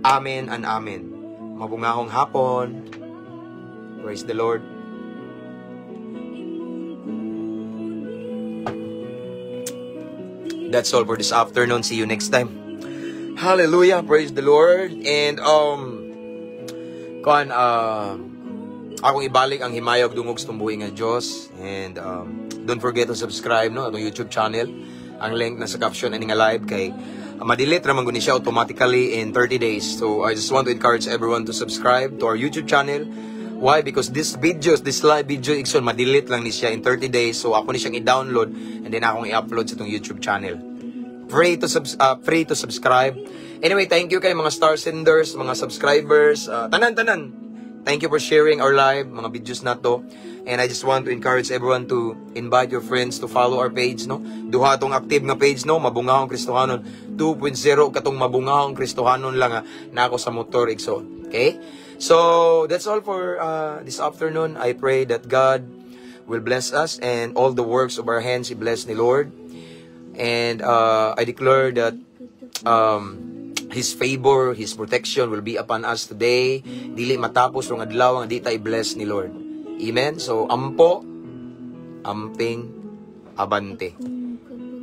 Amen and amen. Mabungahong hapon. Praise the Lord. Imong kunin. That's all for this afternoon. See you next time. Hallelujah. Praise the Lord. And kuan, akong ibalik ang himaya ug dungog sa tumbuhi nga Dios, and don't forget to subscribe, no, atong YouTube channel. Ang link nasa caption ani nga live kay ma-delete ra man guni siya automatically in 30 days. So I just want to encourage everyone to subscribe to our YouTube channel. Why? Because this videos, this live video, igsoon, ma-delete lang ni siya in 30 days. So ako ni siyang i-download and then akong i-upload sa itong YouTube channel. Free to subscribe. Anyway, thank you kay mga star senders, mga subscribers, tanan tanan. Thank you for sharing our live, mga videos na to. And I just want to encourage everyone to invite your friends to follow our page, no? Duha tong active nga page, no? Mabungahong Kristohanon 2.0, katong Mabungahong Kristohanon lang ha, na ako sa motor, igsoon. Okay? So, that's all for this afternoon. I pray that God will bless us and all the works of our hands i-bless ni Lord. And I declare that His favor, His protection will be upon us today. Dili matapos ang adlaw nga di ta i-bless ni Lord. Amen? So, ampo, amping, abante.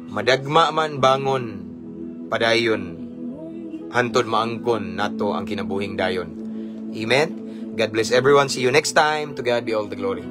Madagma man, bangon, padayon, hantod maangkon nato ang kinabuhing dayon. Amen? God bless everyone. See you next time. To God be all the glory.